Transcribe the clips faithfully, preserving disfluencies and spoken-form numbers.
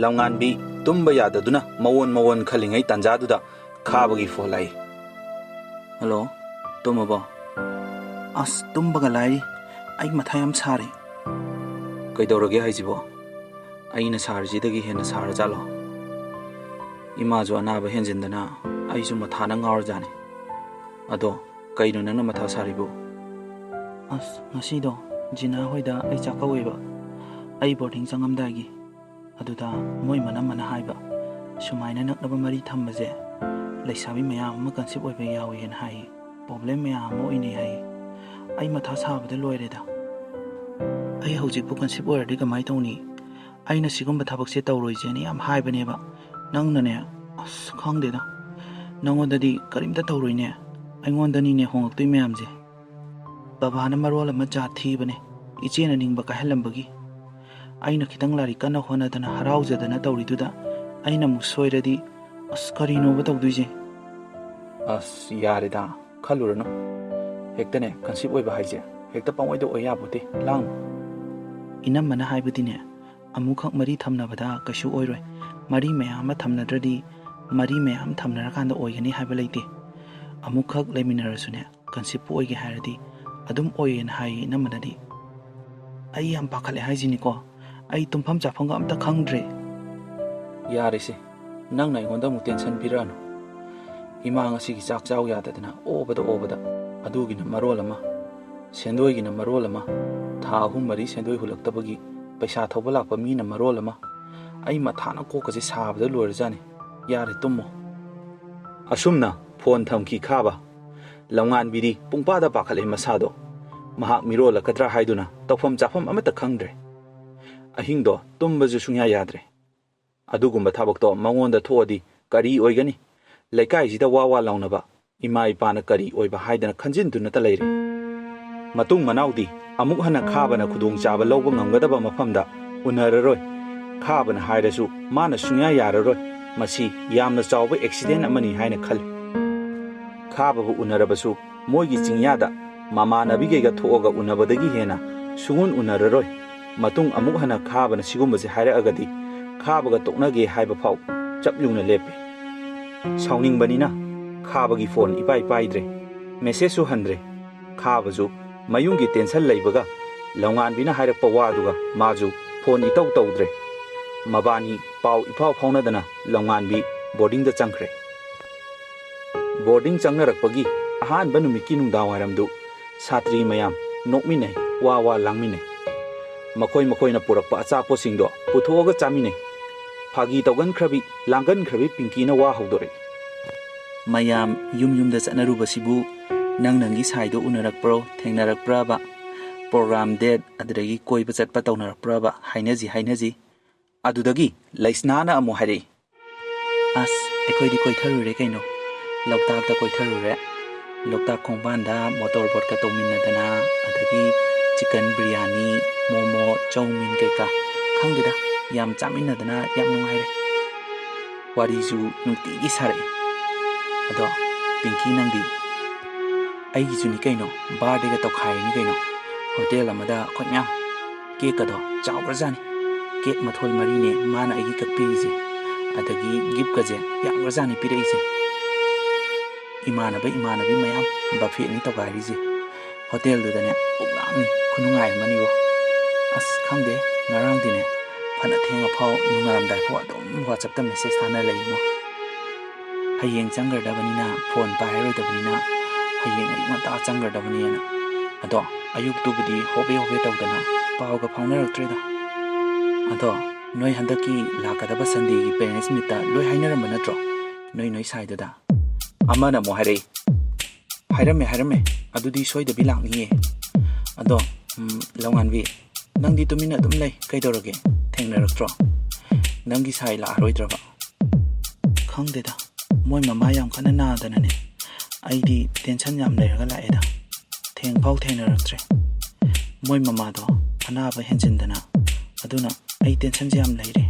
ꯂꯝꯉꯥꯟꯕꯤ ꯇꯨꯝꯕ ꯌꯥꯗꯗꯨꯅ ꯃꯋꯣꯟ ꯃꯋꯣꯟ ꯈꯜꯂꯤꯉꯩ ꯇꯥꯟꯖꯥꯗꯨꯗ ꯈꯥꯕꯒꯤ ꯐꯣꯟ ꯂꯥꯛꯏ꯫ "ꯍꯜꯂꯣ, ꯇꯨꯝꯃꯕꯣ?" "ꯑꯁ, ꯇꯨꯝꯕꯒ ꯂꯥꯏꯔꯤ꯫ ꯑꯩ ꯃꯊꯥ ꯌꯥꯝ ꯁꯥꯔꯦ꯫" "ꯀꯩꯗꯧꯔꯒꯦ ꯍꯥꯏꯁꯤꯕꯣ? ꯑꯩꯅ ꯁꯥꯔꯤꯁꯤꯗꯒꯤ ꯍꯦꯟꯅ ꯁꯥꯔꯖꯥꯠꯂꯣ? ꯏꯃꯥꯁꯨ ꯑꯅꯥꯕ ꯍꯦꯟꯖꯤꯟꯗꯅ ꯑꯩꯁꯨ ꯃꯊꯥꯅ ꯉꯥꯎꯔꯖꯥꯠꯅꯤ꯫ ꯑꯗꯣ ꯀꯩꯅꯣ ꯅꯪꯅ ꯃꯊꯥ ꯁꯥꯔꯤꯕꯨ?" "ꯑꯁ, ꯉꯁꯤꯗꯣ ꯖꯤꯅꯥ ꯍꯣꯏꯗ ꯑꯩ ꯆꯥꯛꯀꯧꯋꯦꯕ, ꯑꯩ ꯕꯣꯔꯗꯤꯡ ꯆꯪꯉꯝꯗꯥꯏꯒꯤ꯫ ꯑꯗꯨꯗ ꯃꯣꯏ ꯃꯅꯝꯃꯅ ꯍꯥꯏꯕ, ꯁꯨꯃꯥꯏꯅ ꯅꯛꯅꯕ ꯃꯔꯤ ꯊꯝꯕꯁꯦ ꯂꯩꯁꯥꯕꯤ ꯃꯌꯥꯝ ꯑꯃ ꯀꯟꯁꯤꯞ ꯑꯣꯏꯕ ꯌꯥꯎꯏꯅ ꯍꯥꯏꯌꯦ꯫ ꯄ꯭ꯔꯣꯕ꯭ꯂꯦꯝ ꯃꯌꯥꯝ ꯑꯃ ꯑꯣꯏꯅꯩ ꯍꯥꯏꯌꯦ꯫ ꯑꯩ ꯃꯊꯥ ꯁꯥꯕꯗ ꯂꯣꯏꯔꯦꯗ꯫ ꯑꯩ ꯍꯧꯖꯤꯛꯄꯨ ꯀꯟꯁꯤꯞ ꯑꯣꯏꯔꯗꯤ ꯀꯃꯥꯏꯅ ꯇꯧꯅꯤ? ꯑꯩꯅ ꯁꯤꯒꯨꯝꯕ ꯊꯕꯛꯁꯦ ꯇꯧꯔꯣꯏꯁꯦꯅ ꯌꯥꯝ ꯍꯥꯏꯕꯅꯦꯕ꯫ ꯅꯪꯅꯅꯦ, ꯑꯁ, ꯈꯪꯗꯦꯗ, ꯅꯪꯉꯣꯟꯗꯗꯤ ꯀꯔꯤꯝꯇ ꯇꯧꯔꯣꯏꯅꯦ, ꯑꯩꯉꯣꯟꯗꯅꯤꯅꯦ ꯍꯣꯡꯉꯛꯇꯣꯏ ꯃꯌꯥꯝꯁꯦ꯫ ꯕꯕꯥꯅ ꯃꯔꯣꯜ ꯑꯃ ꯖꯥꯠ ꯊꯤꯕꯅꯦ, ꯏꯆꯦꯅ ꯅꯤꯡꯕ ꯀꯥꯏꯍꯜꯂꯝꯕꯒꯤ꯫ ꯑꯩꯅ ꯈꯤꯇꯪ ꯂꯥꯏꯔꯤꯛ ꯀꯟꯅ ꯍꯣꯠꯅꯗꯅ ꯍꯔꯥꯎꯖꯗꯅ ꯇꯧꯔꯤꯗꯨꯗ ꯑꯩꯅ ꯑꯃꯨꯛ ꯁꯣꯏꯔꯗꯤ, ꯑꯁ, ꯀꯔꯤꯅꯣꯕ ꯇꯧꯗꯣꯏꯁꯦ?" "ꯑꯁ, ꯌꯥꯔꯦꯗ, ꯈꯜꯂꯨꯔꯅꯨ꯫ ꯍꯦꯛꯇꯅꯦ, ꯀꯟꯁꯤꯞ ꯑꯣꯏꯕ ꯍꯥꯏꯁꯦ ꯍꯦꯛꯇ ꯄꯪꯑꯣꯏꯗ ꯑꯣꯏ ꯌꯥꯄꯣꯠꯇꯦ, ꯂꯥꯡꯅꯨ꯫" "ꯏꯅꯝꯃꯅ ꯍꯥꯏꯕꯗꯤꯅꯦ, ꯑꯃꯨꯛꯈꯛ ꯃꯔꯤ ꯊꯝꯅꯕꯗ ꯀꯩꯁꯨ ꯑꯣꯏꯔꯣꯏ꯫ ꯃꯔꯤ ꯃꯌꯥꯝ ꯑꯃ ꯊꯝꯅꯗ꯭ꯔꯗꯤ ꯃꯔꯤ ꯃꯌꯥꯝ ꯊꯝꯅꯔꯀꯥꯟꯗ ꯑꯣꯏꯒꯅꯤ ꯍꯥꯏꯕ ꯂꯩꯇꯦ꯫ ꯑꯃꯨꯛꯈꯛ ꯂꯩꯃꯤꯟꯅꯔꯁꯨꯅꯦ, ꯀꯟꯁꯤꯞꯄꯨ ꯑꯣꯏꯒꯦ ꯍꯥꯏꯔꯗꯤ ꯑꯗꯨꯝ ꯑꯣꯏꯌꯦꯅ ꯍꯥꯏꯌꯦ ꯏꯅꯝꯃꯅꯗꯤ꯫ ꯑꯩ ꯌꯥꯝ ꯄꯥꯈꯠꯂꯦ ꯍꯥꯏꯁꯤꯅꯤꯀꯣ꯫ ꯑꯩ ꯇꯨꯝꯐꯝ ꯆꯥꯐꯝꯒ ꯑꯝꯇ ꯈꯪꯗ꯭ꯔꯦ꯫" "ꯌꯥꯔꯦꯁꯦ, ꯅꯪꯅ ꯑꯩꯉꯣꯟꯗ ꯑꯃꯨꯛ ꯇꯦꯟꯁꯟ ꯄꯤꯔꯛꯑꯅꯨ꯫ ꯏꯃꯥ ꯉꯁꯤꯒꯤ ꯆꯥꯛ ꯆꯥꯎ ꯌꯥꯗꯗꯅ ꯑꯣꯕꯗ ꯑꯣꯕꯗ, ꯑꯗꯨꯒꯤꯅ ꯃꯔꯣꯜ ꯑꯃ, ꯁꯦꯟꯗꯣꯏꯒꯤꯅ ꯃꯔꯣꯜ ꯑꯃ, ꯊꯥ ꯑꯍꯨꯝ ꯃꯔꯤ ꯁꯦꯟꯗꯣꯏ ꯍꯨꯜꯂꯛꯇꯕꯒꯤ ꯄꯩꯁꯥ ꯊꯧꯕ ꯂꯥꯛꯄ ꯃꯤꯅ ꯃꯔꯣꯜ ꯑꯃ, ꯑꯩ ꯃꯊꯥꯅ ꯀꯣꯛꯀꯁꯦ ꯁꯥꯕꯗ ꯂꯣꯏꯔꯖꯥꯠꯅꯤ꯫ ꯌꯥꯔꯦ, ꯇꯨꯝꯃꯣ꯫" ꯑꯁꯨꯝꯅ ꯐꯣꯟ ꯊꯝꯈꯤ ꯈꯥꯕ꯫ ꯂꯝꯉꯥꯟꯕꯤꯗꯤ ꯄꯨꯡꯄꯥꯗ ꯄꯥꯈꯠꯂꯦ ꯃꯁꯥꯗꯣ꯫ ꯃꯍꯥꯛ ꯃꯤꯔꯣꯜꯂꯛꯀꯗ꯭ꯔꯥ ꯍꯥꯏꯗꯨꯅ ꯇꯧꯐꯝ ꯆꯥꯐꯝ ꯑꯃꯠꯇ ꯈꯪꯗ꯭ꯔꯦ꯫ ꯑꯍꯤꯡꯗꯣ ꯇꯨꯝꯕꯁꯨ ꯁꯨꯡꯌꯥ ꯌꯥꯗ꯭ꯔꯦ꯫ ꯑꯗꯨꯒꯨꯝꯕ ꯊꯕꯛꯇꯣ ꯃꯉꯣꯟꯗ ꯊꯣꯛꯑꯗꯤ ꯀꯔꯤ ꯑꯣꯏꯒꯅꯤ? ꯂꯩꯀꯥꯏꯁꯤꯗ ꯋꯥ ꯋꯥ ꯂꯥꯎꯅꯕ ꯏꯃꯥ ꯏꯄꯥꯅ ꯀꯔꯤ ꯑꯣꯏꯕ ꯍꯥꯏꯗꯅ ꯈꯟꯖꯤꯟꯗꯨꯅꯇ ꯂꯩꯔꯦ꯫ ꯃꯇꯨꯡ ꯃꯅꯥꯎꯗꯤ ꯑꯃꯨꯛ ꯍꯟꯅ ꯈꯥꯕꯅ ꯈꯨꯗꯣꯡꯆꯥꯕ ꯂꯧꯕ ꯉꯝꯒꯗꯕ ꯃꯐꯝꯗ ꯎꯅꯔꯔꯣꯏ꯫ ꯈꯥꯕꯅ ꯍꯥꯏꯔꯁꯨ ꯃꯥꯅ ꯁꯨꯡꯌꯥ ꯌꯥꯔꯔꯣꯏ꯫ ꯃꯁꯤ ꯌꯥꯝꯅ ꯆꯥꯎꯕ ꯑꯦꯛꯁꯤꯗꯦꯟ ꯑꯃꯅꯤ ꯍꯥꯏꯅ ꯈꯜꯂꯤ꯫ ꯈꯥꯕꯕꯨ ꯎꯅꯔꯕꯁꯨ ꯃꯣꯏꯒꯤ ꯆꯤꯡꯌꯥꯗ ꯃꯃꯥꯟꯅꯕꯤꯈꯩꯒ ꯊꯣꯛꯑꯒ ꯎꯅꯕꯗꯒꯤ ꯍꯦꯟꯅ ꯁꯨꯡꯎꯟ ꯎꯅꯔꯔꯣꯏ꯫ ꯃꯇꯨꯡ ꯑꯃꯨꯛ ꯍꯟꯅ ꯈꯥꯕꯅ ꯁꯤꯒꯨꯝꯕꯁꯦ ꯍꯥꯏꯔꯛꯑꯒꯗꯤ ꯈꯥꯕꯒ ꯇꯣꯛꯅꯒꯦ ꯍꯥꯏꯕ ꯐꯥꯎ ꯆꯞ ꯌꯨꯡꯅ ꯂꯦꯞꯄꯦ꯫ ꯁꯥꯎꯅꯤꯡꯕꯅꯤꯅ ꯈꯥꯕꯒꯤ ꯐꯣꯟ ꯏꯄꯥꯏ ꯄꯥꯏꯗ꯭ꯔꯦ, ꯃꯦꯁꯦꯖꯁꯨ ꯍꯟꯗ꯭ꯔꯦ꯫ ꯈꯥꯕꯁꯨ ꯃꯌꯨꯝꯒꯤ ꯇꯦꯟꯁꯟ ꯂꯩꯕꯒ ꯂꯝꯉꯥꯟꯕꯤꯅ ꯍꯥꯏꯔꯛꯄ ꯋꯥꯗꯨꯒ ꯃꯥꯁꯨ ꯐꯣꯟ ꯏꯇꯧ ꯇꯧꯗ꯭ꯔꯦ꯫ ꯃꯕꯥꯅꯤ ꯄꯥꯎ ꯏꯐꯥꯎ ꯐꯥꯎꯅꯗꯅ ꯂꯝꯉꯥꯟꯕꯤ ꯕꯣꯔꯗꯤꯡꯗ ꯆꯪꯈ꯭ꯔꯦ꯫ ꯕꯣꯔꯗꯤꯡ ꯆꯪꯅꯔꯛꯄꯒꯤ ꯑꯍꯥꯟꯕ ꯅꯨꯃꯤꯠꯀꯤ ꯅꯨꯡꯗꯥꯡꯋꯥꯏꯔꯝꯗꯨ ꯁꯥꯇ꯭ꯔꯤ ꯃꯌꯥꯝ ꯅꯣꯛꯃꯤꯟꯅꯩ, ꯋꯥ ꯋꯥ ꯂꯥꯡꯃꯤꯟꯅꯩ꯫ ꯃꯈꯣꯏ ꯃꯈꯣꯏꯅ ꯄꯨꯔꯛꯄ ꯑꯆꯥꯄꯣꯠꯁꯤꯡꯗꯣ ꯄꯨꯊꯣꯛꯑꯒ ꯆꯥꯃꯤꯟꯅꯩ꯫ ꯐꯥꯒꯤ ꯇꯧꯒꯟꯈ꯭ꯔꯕꯤ, ꯂꯥꯡꯒꯟꯈ꯭ꯔꯕꯤ ꯄꯤꯡꯀꯤꯅ ꯋꯥ ꯍꯧꯗꯣꯔꯛꯏ꯫ "ꯃꯌꯥꯝ ꯌꯨꯝ ꯌꯨꯝꯗ ꯆꯠꯅꯔꯨꯕꯁꯤꯕꯨ ꯅꯪ ꯅꯪꯒꯤ ꯁꯥꯏꯗꯣ ꯎꯅꯔꯛꯄ꯭ꯔꯣ, ꯊꯦꯡꯅꯔꯛꯄ꯭ꯔꯕ? ꯄ꯭ꯔꯣꯒ꯭ꯔꯥꯝ ꯗꯦꯠ, ꯑꯗꯨꯗꯒꯤ ꯀꯣꯏꯕ ꯆꯠꯄ ꯇꯧꯅꯔꯛꯄ꯭ꯔꯕ? ꯍꯥꯏꯅꯁꯤ, ꯍꯥꯏꯅꯁꯤ꯫" ꯑꯗꯨꯗꯒꯤ ꯂꯩꯁꯅꯥꯅ ꯑꯃꯨꯛ ꯍꯥꯏꯔꯛꯏ꯫ "ꯑꯁ, ꯑꯩꯈꯣꯏꯗꯤ ꯀꯣꯏꯊꯔꯨꯔꯦ ꯀꯩꯅꯣ꯫ ꯂꯣꯛꯇꯥꯛꯇ ꯀꯣꯏꯊꯔꯨꯔꯦ꯫ ꯂꯣꯛꯇꯥꯛ ꯈꯣꯡꯕꯥꯟꯗ ꯃꯣꯇꯣꯔ ꯕꯣꯠꯀ ꯇꯧꯃꯤꯟꯅꯗꯅ, ꯑꯗꯒꯤ ꯆꯤꯀꯟ ꯕꯤꯔꯌꯥꯅꯤ, ꯃꯣꯃꯣ, ꯆꯧꯃꯤꯟ ꯀꯩꯀꯥ, ꯈꯪꯗꯦꯗ, ꯌꯥꯝ ꯆꯥꯃꯤꯟꯅꯗꯅ ꯌꯥꯝ ꯅꯨꯡꯉꯥꯏꯔꯦ꯫" ꯋꯥꯔꯤꯁꯨ ꯅꯨꯡꯇꯤꯒꯤ ꯁꯥꯔꯛꯏ꯫ "ꯑꯗꯣ ꯄꯤꯡꯀꯤ, ꯅꯪꯗꯤ?" "ꯑꯩꯒꯤꯁꯨꯅꯤ ꯀꯩꯅꯣ, ꯕꯥꯔꯗꯦꯒ ꯇꯧꯈꯥꯏꯔꯤꯅꯤ ꯀꯩꯅꯣ꯫ ꯍꯣꯇꯦꯜ ꯑꯃꯗ ꯑꯩꯈꯣꯏ ꯃꯌꯥꯝ꯫ ꯀꯦꯛꯀꯗꯣ ꯆꯥꯎꯈ꯭ꯔꯖꯥꯠꯅꯤ꯫ ꯀꯦꯛ ꯃꯊꯣꯜ ꯃꯔꯤꯅꯦ ꯃꯥꯅ ꯑꯩꯒꯤ ꯀꯛꯄꯤꯔꯤꯁꯦ꯫ ꯑꯗꯒꯤ ꯒꯤꯐꯀꯁꯦ ꯌꯥꯝꯈ꯭ꯔꯖꯥꯠꯅꯤ ꯄꯤꯔꯛꯏꯁꯦ꯫ ꯏꯃꯥꯟꯅꯕ ꯏꯃꯥꯟꯅꯕꯤ ꯃꯌꯥꯝ ꯕꯐꯦꯠꯅꯤ ꯇꯧꯒꯥꯏꯔꯤꯁꯦ꯫ ꯍꯣꯇꯦꯜꯗꯨꯗꯅꯦ ꯄꯨꯛꯂꯥꯡꯅꯤ, ꯈꯨꯅꯨꯡꯉꯥꯏ ꯑꯃꯅꯤꯕꯣ꯫ ꯑꯁ, ꯈꯪꯗꯦ, ꯉꯔꯥꯡꯗꯤꯅꯦ ꯐꯅ ꯊꯦꯡꯉ ꯐꯥꯎ, ꯅꯣꯡꯉꯥꯜꯂꯝꯗꯥꯏ ꯐꯥꯎ ꯑꯗꯨꯝ WhatsApp-ꯇ ꯃꯦꯁꯦꯖ ꯊꯥꯅ ꯂꯩꯉꯣ꯫ ꯍꯌꯦꯡ ꯆꯪꯈ꯭ꯔꯗꯕꯅꯤꯅ, ꯐꯣꯟ ꯄꯥꯏꯔꯣꯏꯗꯕꯅꯤꯅ, ꯍꯌꯦꯡ ꯑꯌꯨꯛ ꯉꯟꯇꯥ ꯆꯪꯈ꯭ꯔꯗꯕꯅꯤꯅ꯫ ꯑꯗꯣ ꯑꯌꯨꯛꯇꯨꯕꯨꯗꯤ ꯍꯣꯕꯦ ꯍꯣꯕꯦ ꯇꯧꯗꯅ ꯄꯥꯎꯒ ꯐꯥꯎꯅꯔꯛꯇ꯭ꯔꯦꯗ꯫ ꯑꯗꯣ ꯅꯣꯏ ꯍꯟꯗꯛꯀꯤ ꯂꯥꯛꯀꯗꯕ ꯁꯟꯗꯦꯒꯤ ꯄꯦꯔꯦꯟꯁ ꯃꯤꯠꯇ ꯂꯣꯏ ꯍꯥꯏꯅꯔꯝꯕ ꯅꯠꯇ꯭ꯔꯣ, ꯅꯣꯏ ꯅꯣꯏ ꯁꯥꯏꯗꯨꯗ?" ꯑꯃꯅ ꯑꯃꯨꯛ ꯍꯥꯏꯔꯛꯏ꯫ "ꯍꯥꯏꯔꯝꯃꯦ, ꯍꯥꯏꯔꯝꯃꯦ꯫ ꯑꯗꯨꯗꯤ ꯁꯣꯏꯗꯕꯤ ꯂꯥꯛꯅꯤꯌꯦ꯫ ꯑꯗꯣ, ꯎꯝ, ꯂꯧꯉꯥꯟꯕꯤ, ꯅꯪꯗꯤ ꯇꯨꯃꯤꯟꯅ ꯑꯗꯨꯝ ꯂꯩ꯫ ꯀꯩꯗꯧꯔꯒꯦ? ꯊꯦꯡꯅꯔꯛꯇ꯭ꯔꯣ? ꯅꯪꯒꯤ ꯁꯥꯏ ꯂꯥꯛꯑꯔꯣꯏꯗ꯭ꯔꯕ?" "ꯈꯪꯗꯦꯗ, ꯃꯣꯏ ꯃꯃꯥ ꯌꯥꯝ ꯀꯟꯅ ꯅꯥꯗꯅꯅꯦ, ꯑꯩꯗꯤ ꯇꯦꯟꯁꯟ ꯌꯥꯝ ꯂꯩꯔꯒ ꯂꯥꯛꯑꯦꯗ꯫ ꯊꯦꯡꯐꯥꯎ ꯊꯦꯡꯅꯔꯛꯇ꯭ꯔꯦ꯫ ꯃꯣꯏ ꯃꯃꯥꯗꯣ ꯑꯅꯥꯕ ꯍꯦꯟꯖꯤꯟꯗꯅ, ꯑꯗꯨꯅ ꯑꯩ ꯇꯦꯟꯁꯟꯁꯦ ꯌꯥꯝ ꯂꯩꯔꯦ꯫"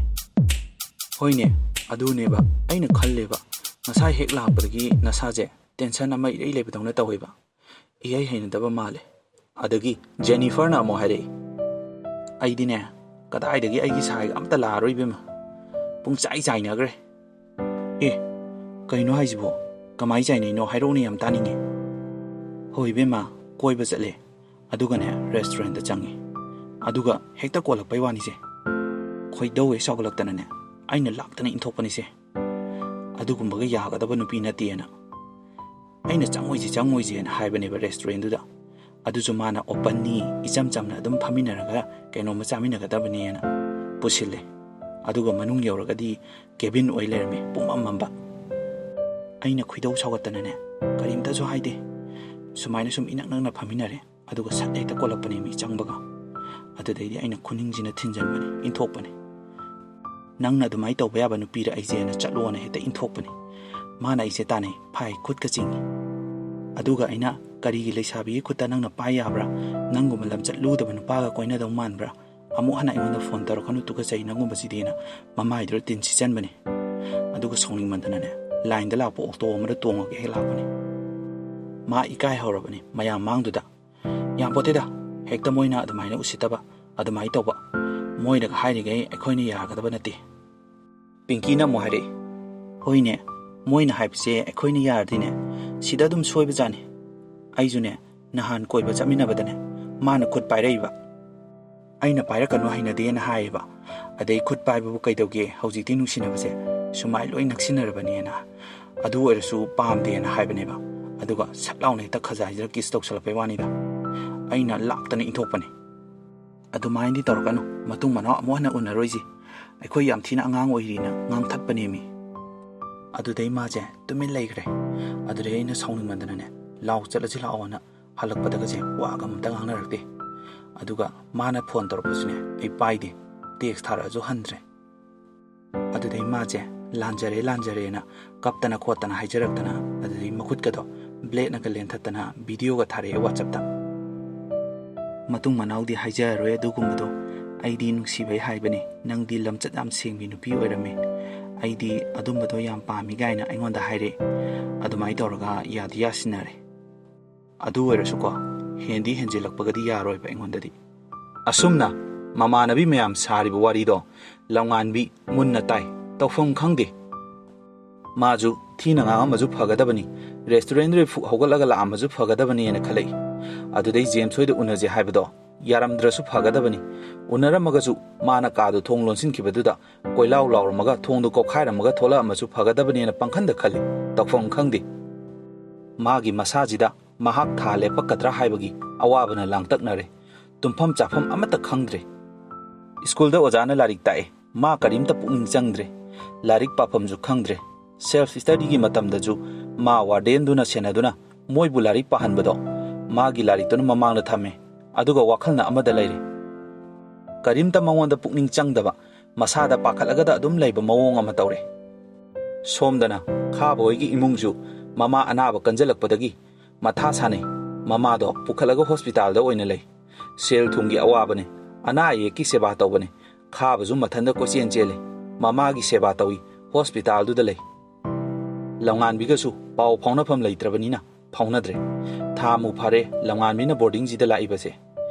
"ꯍꯣꯏꯅꯦ, ꯑꯗꯨꯅꯦꯕ ꯑꯩꯅ ꯈꯜꯂꯦꯕ, ꯉꯁꯥꯏ ꯍꯦꯛ ꯂꯥꯛꯄꯗꯒꯤ ꯅꯁꯥꯁꯦ ꯇꯦꯟꯁꯟ ꯑꯃ ꯏꯔꯩ ꯂꯩꯕꯗꯧꯅ ꯇꯧꯋꯦꯕ꯫ ꯏꯍꯩ ꯍꯩꯅꯗꯕ ꯃꯥꯜꯂꯦ꯫" ꯑꯗꯒꯤ ꯖꯦꯅꯤꯐꯔꯅ ꯑꯃꯨꯛ ꯍꯥꯏꯔꯛꯏ꯫ "ꯑꯩꯗꯤꯅꯦ, ꯀꯗꯥꯏꯗꯒꯤ ꯑꯩꯒꯤ ꯁꯥꯏꯒ ꯑꯝꯇ ꯂꯥꯛꯑꯔꯣꯏ ꯏꯕꯦꯝꯃ꯫ ꯄꯨꯡꯆꯥꯏ ꯆꯥꯏꯅꯈ꯭ꯔꯦ꯫ "ꯑꯦ, ꯀꯩꯅꯣ ꯍꯥꯏꯁꯤꯕꯣ? ꯀꯃꯥꯏ ꯆꯥꯏꯅꯩꯅꯣ? ꯍꯥꯏꯔꯛꯎꯅꯦ, ꯌꯥꯝ ꯇꯥꯅꯤꯡꯉꯦ꯫" "ꯍꯣꯏ ꯏꯕꯦꯝꯃ, ꯀꯣꯏꯕ ꯆꯠꯂꯦ, ꯑꯗꯨꯒꯅꯦ restaurantꯇ ꯆꯪꯉꯦ, ꯑꯗꯨꯒ ꯍꯦꯛꯇ ꯀꯣꯜꯂꯛꯄꯩ ꯋꯥꯅꯤꯁꯦ꯫ ꯈꯣꯏꯗꯧ ꯍꯦꯛ ꯁꯥꯎꯒꯠꯂꯛꯇꯅꯅꯦ ꯑꯩꯅ ꯂꯥꯛꯇꯅ ꯏꯟꯊꯣꯛꯄꯅꯤꯁꯦ꯫ ꯑꯗꯨꯒꯨꯝꯕꯒ ꯌꯥꯒꯗꯕ ꯅꯨꯄꯤ ꯅꯠꯇꯦꯅ꯫ ꯑꯩꯅ ꯆꯪꯉꯣꯏꯁꯤ ꯆꯪꯉꯣꯏꯁꯦꯅ ꯍꯥꯏꯕꯅꯦꯕ restaurantꯗꯨꯗ꯫ ꯑꯗꯨꯁꯨ ꯃꯥꯅ openꯅꯤ, ꯏꯆꯝ ꯆꯝꯅ ꯑꯗꯨꯝ ꯐꯝꯃꯤꯟꯅꯔꯒ ꯀꯩꯅꯣꯝꯃ ꯆꯥꯃꯤꯟꯅꯒꯗꯕꯅꯦꯅ ꯄꯨꯁꯤꯜꯂꯦ꯫ ꯑꯗꯨꯒ ꯃꯅꯨꯡ ꯌꯧꯔꯒꯗꯤ cabin ꯑꯣꯏ ꯂꯩꯔꯝꯃꯦ, ꯄꯨꯝꯃꯝ ꯃꯝꯕ꯫ ꯑꯩꯅ ꯈꯣꯏꯗꯧ ꯁꯥꯎꯒꯠꯇꯅꯅꯦ ꯀꯔꯤꯝꯇꯁꯨ ꯍꯥꯏꯗꯦ꯫ ꯁꯨꯃꯥꯏꯅ ꯁꯨꯝ ꯏꯅꯛ ꯅꯛꯅ ꯐꯝꯃꯤꯟꯅꯔꯦ, ꯑꯗꯨꯒ ꯁꯠ ꯍꯦꯛꯇ ꯀꯣꯜꯂꯛꯄꯅꯦ ꯃꯤ ꯆꯪꯕꯒ꯫ ꯑꯗꯨꯗꯩꯗꯤ ꯑꯩꯅ ꯈꯨꯅꯤꯡꯁꯤꯅ ꯊꯤꯟꯖꯟꯕꯅꯦ, ꯏꯟꯊꯣꯛꯄꯅꯦ꯫ "ꯅꯪꯅ ꯑꯗꯨꯃꯥꯏꯅ ꯇꯧꯕ ꯌꯥꯕ ꯅꯨꯄꯤꯔ ꯑꯩꯁꯦꯅ ꯆꯠꯂꯣꯅ ꯍꯦꯛꯇ ꯏꯟꯊꯣꯛꯄꯅꯦ꯫" ꯃꯥꯅ ꯑꯩꯁꯦ ꯇꯥꯟꯅꯩ, ꯐꯥꯏ, ꯈꯨꯠꯀ ꯆꯤꯡꯉꯤ꯫ ꯑꯗꯨꯒ ꯑꯩꯅ, "ꯀꯔꯤꯒꯤ ꯂꯩꯁꯥꯕꯤꯒꯤ ꯈꯨꯠꯇ ꯅꯪꯅ ꯄꯥꯏ ꯌꯥꯕ꯭ꯔꯥ? ꯅꯪꯒꯨꯝꯕ ꯂꯝꯆꯠ ꯂꯨꯗꯕ ꯅꯨꯄꯥꯒ ꯀꯣꯏꯅꯗꯧ ꯃꯥꯟꯕ꯭ꯔꯥ? ꯑꯃꯨꯛ ꯍꯟꯅ ꯑꯩꯉꯣꯟꯗ phone ꯇꯧꯔꯛꯀꯅꯨ, ꯇꯨꯀꯠꯆꯩ ꯅꯪꯒꯨꯝꯕꯁꯤꯗꯤꯅ" ꯃꯃꯥꯏꯗꯨꯗ ꯇꯤꯟ ꯁꯤꯠꯆꯟꯕꯅꯦ꯫ ꯑꯗꯨꯒ ꯁꯥꯎꯅꯤꯡꯃꯟꯗꯅꯅꯦ lineꯗ ꯂꯥꯛꯄ auto ꯑꯃꯗ ꯇꯣꯡꯉꯒ ꯍꯦꯛ ꯂꯥꯛꯄꯅꯦ꯫ ꯃꯥ ꯏꯀꯥꯏ ꯍꯧꯔꯕꯅꯦ ꯃꯌꯥꯝ ꯃꯥꯡꯗꯨꯗ꯫ "ꯌꯥꯝꯄꯣꯠꯇꯦꯗ, ꯍꯦꯛꯇ ꯃꯣꯏꯅ ꯑꯗꯨꯃꯥꯏꯅ ꯎꯁꯤꯠꯇꯕ, ꯑꯗꯨꯃꯥꯏꯅ ꯇꯧꯕ, ꯃꯣꯏꯅꯒ ꯍꯥꯏꯔꯤꯈꯩ ꯑꯩꯈꯣꯏꯅ ꯌꯥꯒꯗꯕ ꯅꯠꯇꯦ꯫" ꯄꯤꯡꯀꯤꯅ ꯑꯃꯨꯛ ꯍꯥꯏꯔꯛꯏ, "ꯍꯣꯏꯅꯦ, ꯃꯣꯏꯅ ꯍꯥꯏꯕꯁꯦ ꯑꯩꯈꯣꯏꯅ ꯌꯥꯔꯗꯤꯅꯦ, ꯁꯤꯗ ꯑꯗꯨꯝ ꯁꯣꯏꯕꯖꯥꯠꯅꯤ꯫ ꯑꯩꯁꯨꯅꯦ, ꯅꯍꯥꯟ ꯀꯣꯏꯕ ꯆꯠꯃꯤꯟꯅꯕꯗꯅꯦ, ꯃꯥꯅ ꯈꯨꯠ ꯄꯥꯏꯔꯛꯏꯕ꯫ ꯑꯩꯅ ꯄꯥꯏꯔꯛꯀꯅꯨ, ꯍꯩꯅꯗꯦꯅ ꯍꯥꯏꯌꯦꯕ꯫ ꯑꯗꯩ ꯈꯨꯠ ꯄꯥꯏꯕꯕꯨ ꯀꯩꯗꯧꯒꯦ, ꯍꯧꯖꯤꯛꯇꯤ ꯅꯨꯡꯁꯤꯅꯕꯁꯦ ꯁꯨꯃꯥꯏ ꯂꯣꯏ ꯅꯛꯁꯤꯟꯅꯔꯕꯅꯦꯅ꯫ ꯑꯗꯨ ꯑꯣꯏꯔꯁꯨ ꯄꯥꯝꯗꯦꯅ ꯍꯥꯏꯕꯅꯦꯕ꯫ ꯑꯗꯨꯒ ꯁꯠ ꯂꯥꯎꯅ ꯍꯦꯛꯇ ꯈꯖꯥꯏꯁꯤꯗ kiss ꯇꯧꯁꯜꯂꯛꯄꯩ ꯋꯥꯅꯤꯗ꯫ ꯑꯩꯅ ꯂꯥꯛꯇꯅ ꯏꯟꯊꯣꯛꯄꯅꯦ꯫ ꯑꯗꯨꯃꯥꯏꯅꯗꯤ ꯇꯧꯔꯛꯀꯅꯨ, ꯃꯇꯨꯡ ꯃꯅꯥꯎ ꯑꯃꯨꯛ ꯍꯟꯅ ꯎꯅꯔꯣꯏꯁꯤ꯫ ꯑꯩꯈꯣꯏ ꯌꯥꯝ ꯊꯤꯅ ꯑꯉꯥꯡ ꯑꯣꯏꯔꯤꯅ ꯉꯥꯡꯊꯠꯄꯅꯦꯃꯤ꯫" ꯑꯗꯨꯗꯩ ꯃꯥꯁꯦ ꯇꯨꯃꯤꯟ ꯂꯩꯈ꯭ꯔꯦ꯫ ꯑꯗꯨꯗꯩ ꯑꯩꯅ ꯁꯥꯎꯅꯤꯡꯃꯟꯗꯅꯅꯦ, "ꯂꯥꯎ, ꯆꯠꯂꯁꯤ ꯂꯥꯛꯑꯣꯅ" ꯍꯜꯂꯛꯄꯗꯒꯁꯦ ꯋꯥꯒ ꯑꯝꯇ ꯉꯥꯡꯅꯔꯛꯇꯦ꯫ ꯑꯗꯨꯒ ꯃꯥꯅ phone ꯇꯧꯔꯛꯄꯁꯨꯅꯦ ꯑꯩ ꯄꯥꯏꯗꯦ, text ꯊꯥꯔꯛꯑꯁꯨ ꯍꯟꯗ꯭ꯔꯦ꯫ ꯑꯗꯨꯗꯩ ꯃꯥꯁꯦ "ꯂꯥꯟꯖꯔꯦ, ꯂꯥꯟꯖꯔꯦꯅ" ꯀꯞꯇꯅ ꯈꯣꯠꯇꯅ ꯍꯥꯏꯖꯔꯛꯇꯅ, ꯑꯗꯨꯗꯩ ꯃꯈꯨꯠꯀꯗꯣ bladeꯅꯒ ꯂꯦꯟꯊꯠꯇꯅ videoꯒ ꯊꯥꯔꯛꯑꯦ WhatsAppꯇ꯫ "ꯃꯇꯨꯡ ꯃꯅꯥꯎꯗꯤ ꯍꯥꯏꯖꯔꯔꯣꯏ ꯑꯗꯨꯒꯨꯝꯕꯗꯣ, ꯑꯩꯗꯤ ꯅꯨꯡꯁꯤꯕꯩ ꯍꯥꯏꯕꯅꯤ, ꯅꯪꯗꯤ ꯂꯝꯆꯠ ꯌꯥꯝ ꯁꯦꯡꯕꯤ ꯅꯨꯄꯤ ꯑꯣꯏꯔꯝꯃꯤ, ꯑꯩꯗꯤ ꯑꯗꯨꯝꯕꯗꯣ ꯌꯥꯝ ꯄꯥꯝꯃꯤ" ꯀꯥꯏꯅ ꯑꯩꯉꯣꯟꯗ ꯍꯥꯏꯔꯛꯑꯦ꯫ ꯑꯗꯨꯃꯥꯏꯅ ꯇꯧꯔꯒ ꯌꯥꯗꯤ ꯌꯥꯁꯤꯟꯅꯔꯦ꯫ ꯑꯗꯨ ꯑꯣꯏꯔꯁꯨꯀꯣ, ꯍꯦꯟꯗꯤ ꯍꯦꯟꯖꯤꯜꯂꯛꯄꯒꯗꯤ ꯌꯥꯔꯣꯏꯕ ꯑꯩꯉꯣꯟꯗꯗꯤ꯫ ꯑꯁꯨꯝꯅ ꯃꯃꯥꯟꯅꯕꯤ ꯃꯌꯥꯝ ꯁꯥꯔꯤꯕ ꯋꯥꯔꯤꯗꯣ ꯂꯝꯉꯥꯟꯕꯤ ꯃꯨꯟꯅ ꯇꯥꯏ꯫ ꯇꯧꯐꯝ ꯈꯪꯗꯦ꯫ ꯃꯥꯁꯨ ꯊꯤꯅ ꯉꯥꯡꯉꯝꯃꯁꯨ ꯐꯒꯗꯕꯅꯤ, restaurant ꯗꯒꯤ ꯐꯨꯛ ꯍꯧꯒꯠꯂꯒ ꯂꯥꯛꯑꯝꯃꯁꯨ ꯐꯒꯗꯕꯅꯦꯅ ꯈꯜꯂꯛꯏ꯫ ꯑꯗꯨꯗꯩ ꯖꯦꯝꯁ ꯍꯣꯏꯗ ꯎꯅꯁꯦ ꯍꯥꯏꯕꯗꯣ ꯌꯥꯔꯝꯗ꯭ꯔꯁꯨ ꯐꯒꯗꯕꯅꯤ꯫ ꯎꯅꯔꯝꯃꯒꯁꯨ ꯃꯥꯅ ꯀꯥꯗꯣ ꯊꯣꯡ ꯂꯣꯟꯁꯤꯟꯈꯤꯕꯗꯨꯗ ꯀꯣꯏꯂꯥꯎ ꯂꯥꯎꯔꯝꯃꯒ ꯊꯣꯡꯗꯣ ꯀꯣꯛꯈꯥꯏꯔꯝꯃꯒ ꯊꯣꯛꯂꯛꯑꯝꯃꯁꯨ ꯐꯒꯗꯕꯅꯦꯅ ꯄꯪꯈꯟꯗ ꯈꯜꯂꯤ꯫ ꯇꯧꯐꯝ ꯈꯪꯗꯦ꯫ ꯃꯥꯒꯤ ꯃꯁꯥꯁꯤꯗ ꯃꯍꯥꯛ ꯊꯥ ꯂꯦꯞꯄꯛꯀꯗ꯭ꯔꯥ ꯍꯥꯏꯕꯒꯤ ꯑꯋꯥꯕꯅ ꯂꯥꯡꯇꯛꯅꯔꯦ꯫ ꯇꯨꯝꯐꯝ ꯆꯥꯐꯝ ꯑꯃꯠꯇ ꯈꯪꯗ꯭ꯔꯦ꯫ ꯁ꯭ꯀꯨꯜꯗ ꯑꯣꯖꯥꯅ ꯂꯥꯏꯔꯤꯛ ꯇꯥꯛꯑꯦ꯫ ꯃꯥ ꯀꯔꯤꯝꯇ ꯄꯨꯛꯅꯤꯡ ꯆꯪꯗ꯭ꯔꯦ꯫ ꯂꯥꯏꯔꯤꯛ ꯄꯥꯐꯝꯁꯨ ꯈꯪꯗ꯭ꯔꯦ꯫ Self study ꯒꯤ ꯃꯇꯝꯗꯁꯨ ꯃꯥ ꯋꯥꯔꯗꯦꯟꯗꯨꯅ ꯁꯦꯟꯅꯗꯨꯅ ꯃꯣꯏꯕꯨ ꯂꯥꯏꯔꯤꯛ ꯄꯥꯍꯟꯕꯗꯣ ꯃꯥꯒꯤ ꯂꯥꯏꯔꯤꯛꯇꯨꯅ ꯃꯃꯥꯡꯗ ꯊꯝꯃꯦ꯫ ꯑꯗꯨꯒ ꯋꯥꯈꯜꯅ ꯑꯃꯗ ꯂꯩꯔꯦ꯫ ꯀꯔꯤꯝꯇ ꯃꯉꯣꯟꯗ ꯄꯨꯛꯅꯤꯡ ꯆꯪꯗꯕ, ꯃꯁꯥꯗ ꯄꯥꯈꯠꯂꯒꯗ ꯑꯗꯨꯝ ꯂꯩꯕ ꯃꯑꯣꯡ ꯑꯃ ꯇꯧꯔꯦ꯫ ꯁꯣꯝꯗꯅ ꯈꯥꯕ ꯍꯣꯏꯒꯤ ꯏꯃꯨꯡꯁꯨ ꯃꯃꯥ ꯑꯅꯥꯕ ꯀꯟꯖꯜꯂꯛꯄꯗꯒꯤ ꯃꯊꯥ ꯁꯥꯅꯩ꯫ ꯃꯃꯥꯗꯣ ꯄꯨꯈꯠꯂꯒ ꯍꯣꯁꯄꯤꯇꯥꯜꯗ ꯑꯣꯏꯅ ꯂꯩ꯫ ꯁꯦꯜ ꯊꯨꯝꯒꯤ ꯑꯋꯥꯕꯅꯦ꯫ ꯑꯅꯥ ꯑꯌꯦꯛꯀꯤ ꯁꯦꯕꯥ ꯇꯧꯕꯅꯦ꯫ ꯈꯥꯕꯁꯨ ꯃꯊꯟꯇ ꯀꯣꯏꯆꯦꯟ ꯆꯦꯜꯂꯤ꯫ ꯃꯃꯥꯒꯤ ꯁꯦꯕꯥ ꯇꯧꯏ꯫ ꯍꯣꯁꯄꯤꯇꯥꯜꯗꯨꯗ ꯂꯩ꯫ ꯂꯝꯉꯥꯟꯕꯤꯒꯁꯨ ꯄꯥꯎ ꯐꯥꯎꯅꯐꯝ ꯂꯩꯇ꯭ꯔꯕꯅꯤꯅ ꯐꯥꯎꯅꯗ꯭ꯔꯦ꯫ ꯊꯥ ꯃꯨꯛ ꯐꯥꯔꯦ ꯂꯝꯉꯥꯟꯕꯤꯅ ꯕꯣꯔꯗꯤꯡꯁꯤꯗ ꯂꯥꯛꯏꯕꯁꯦ꯫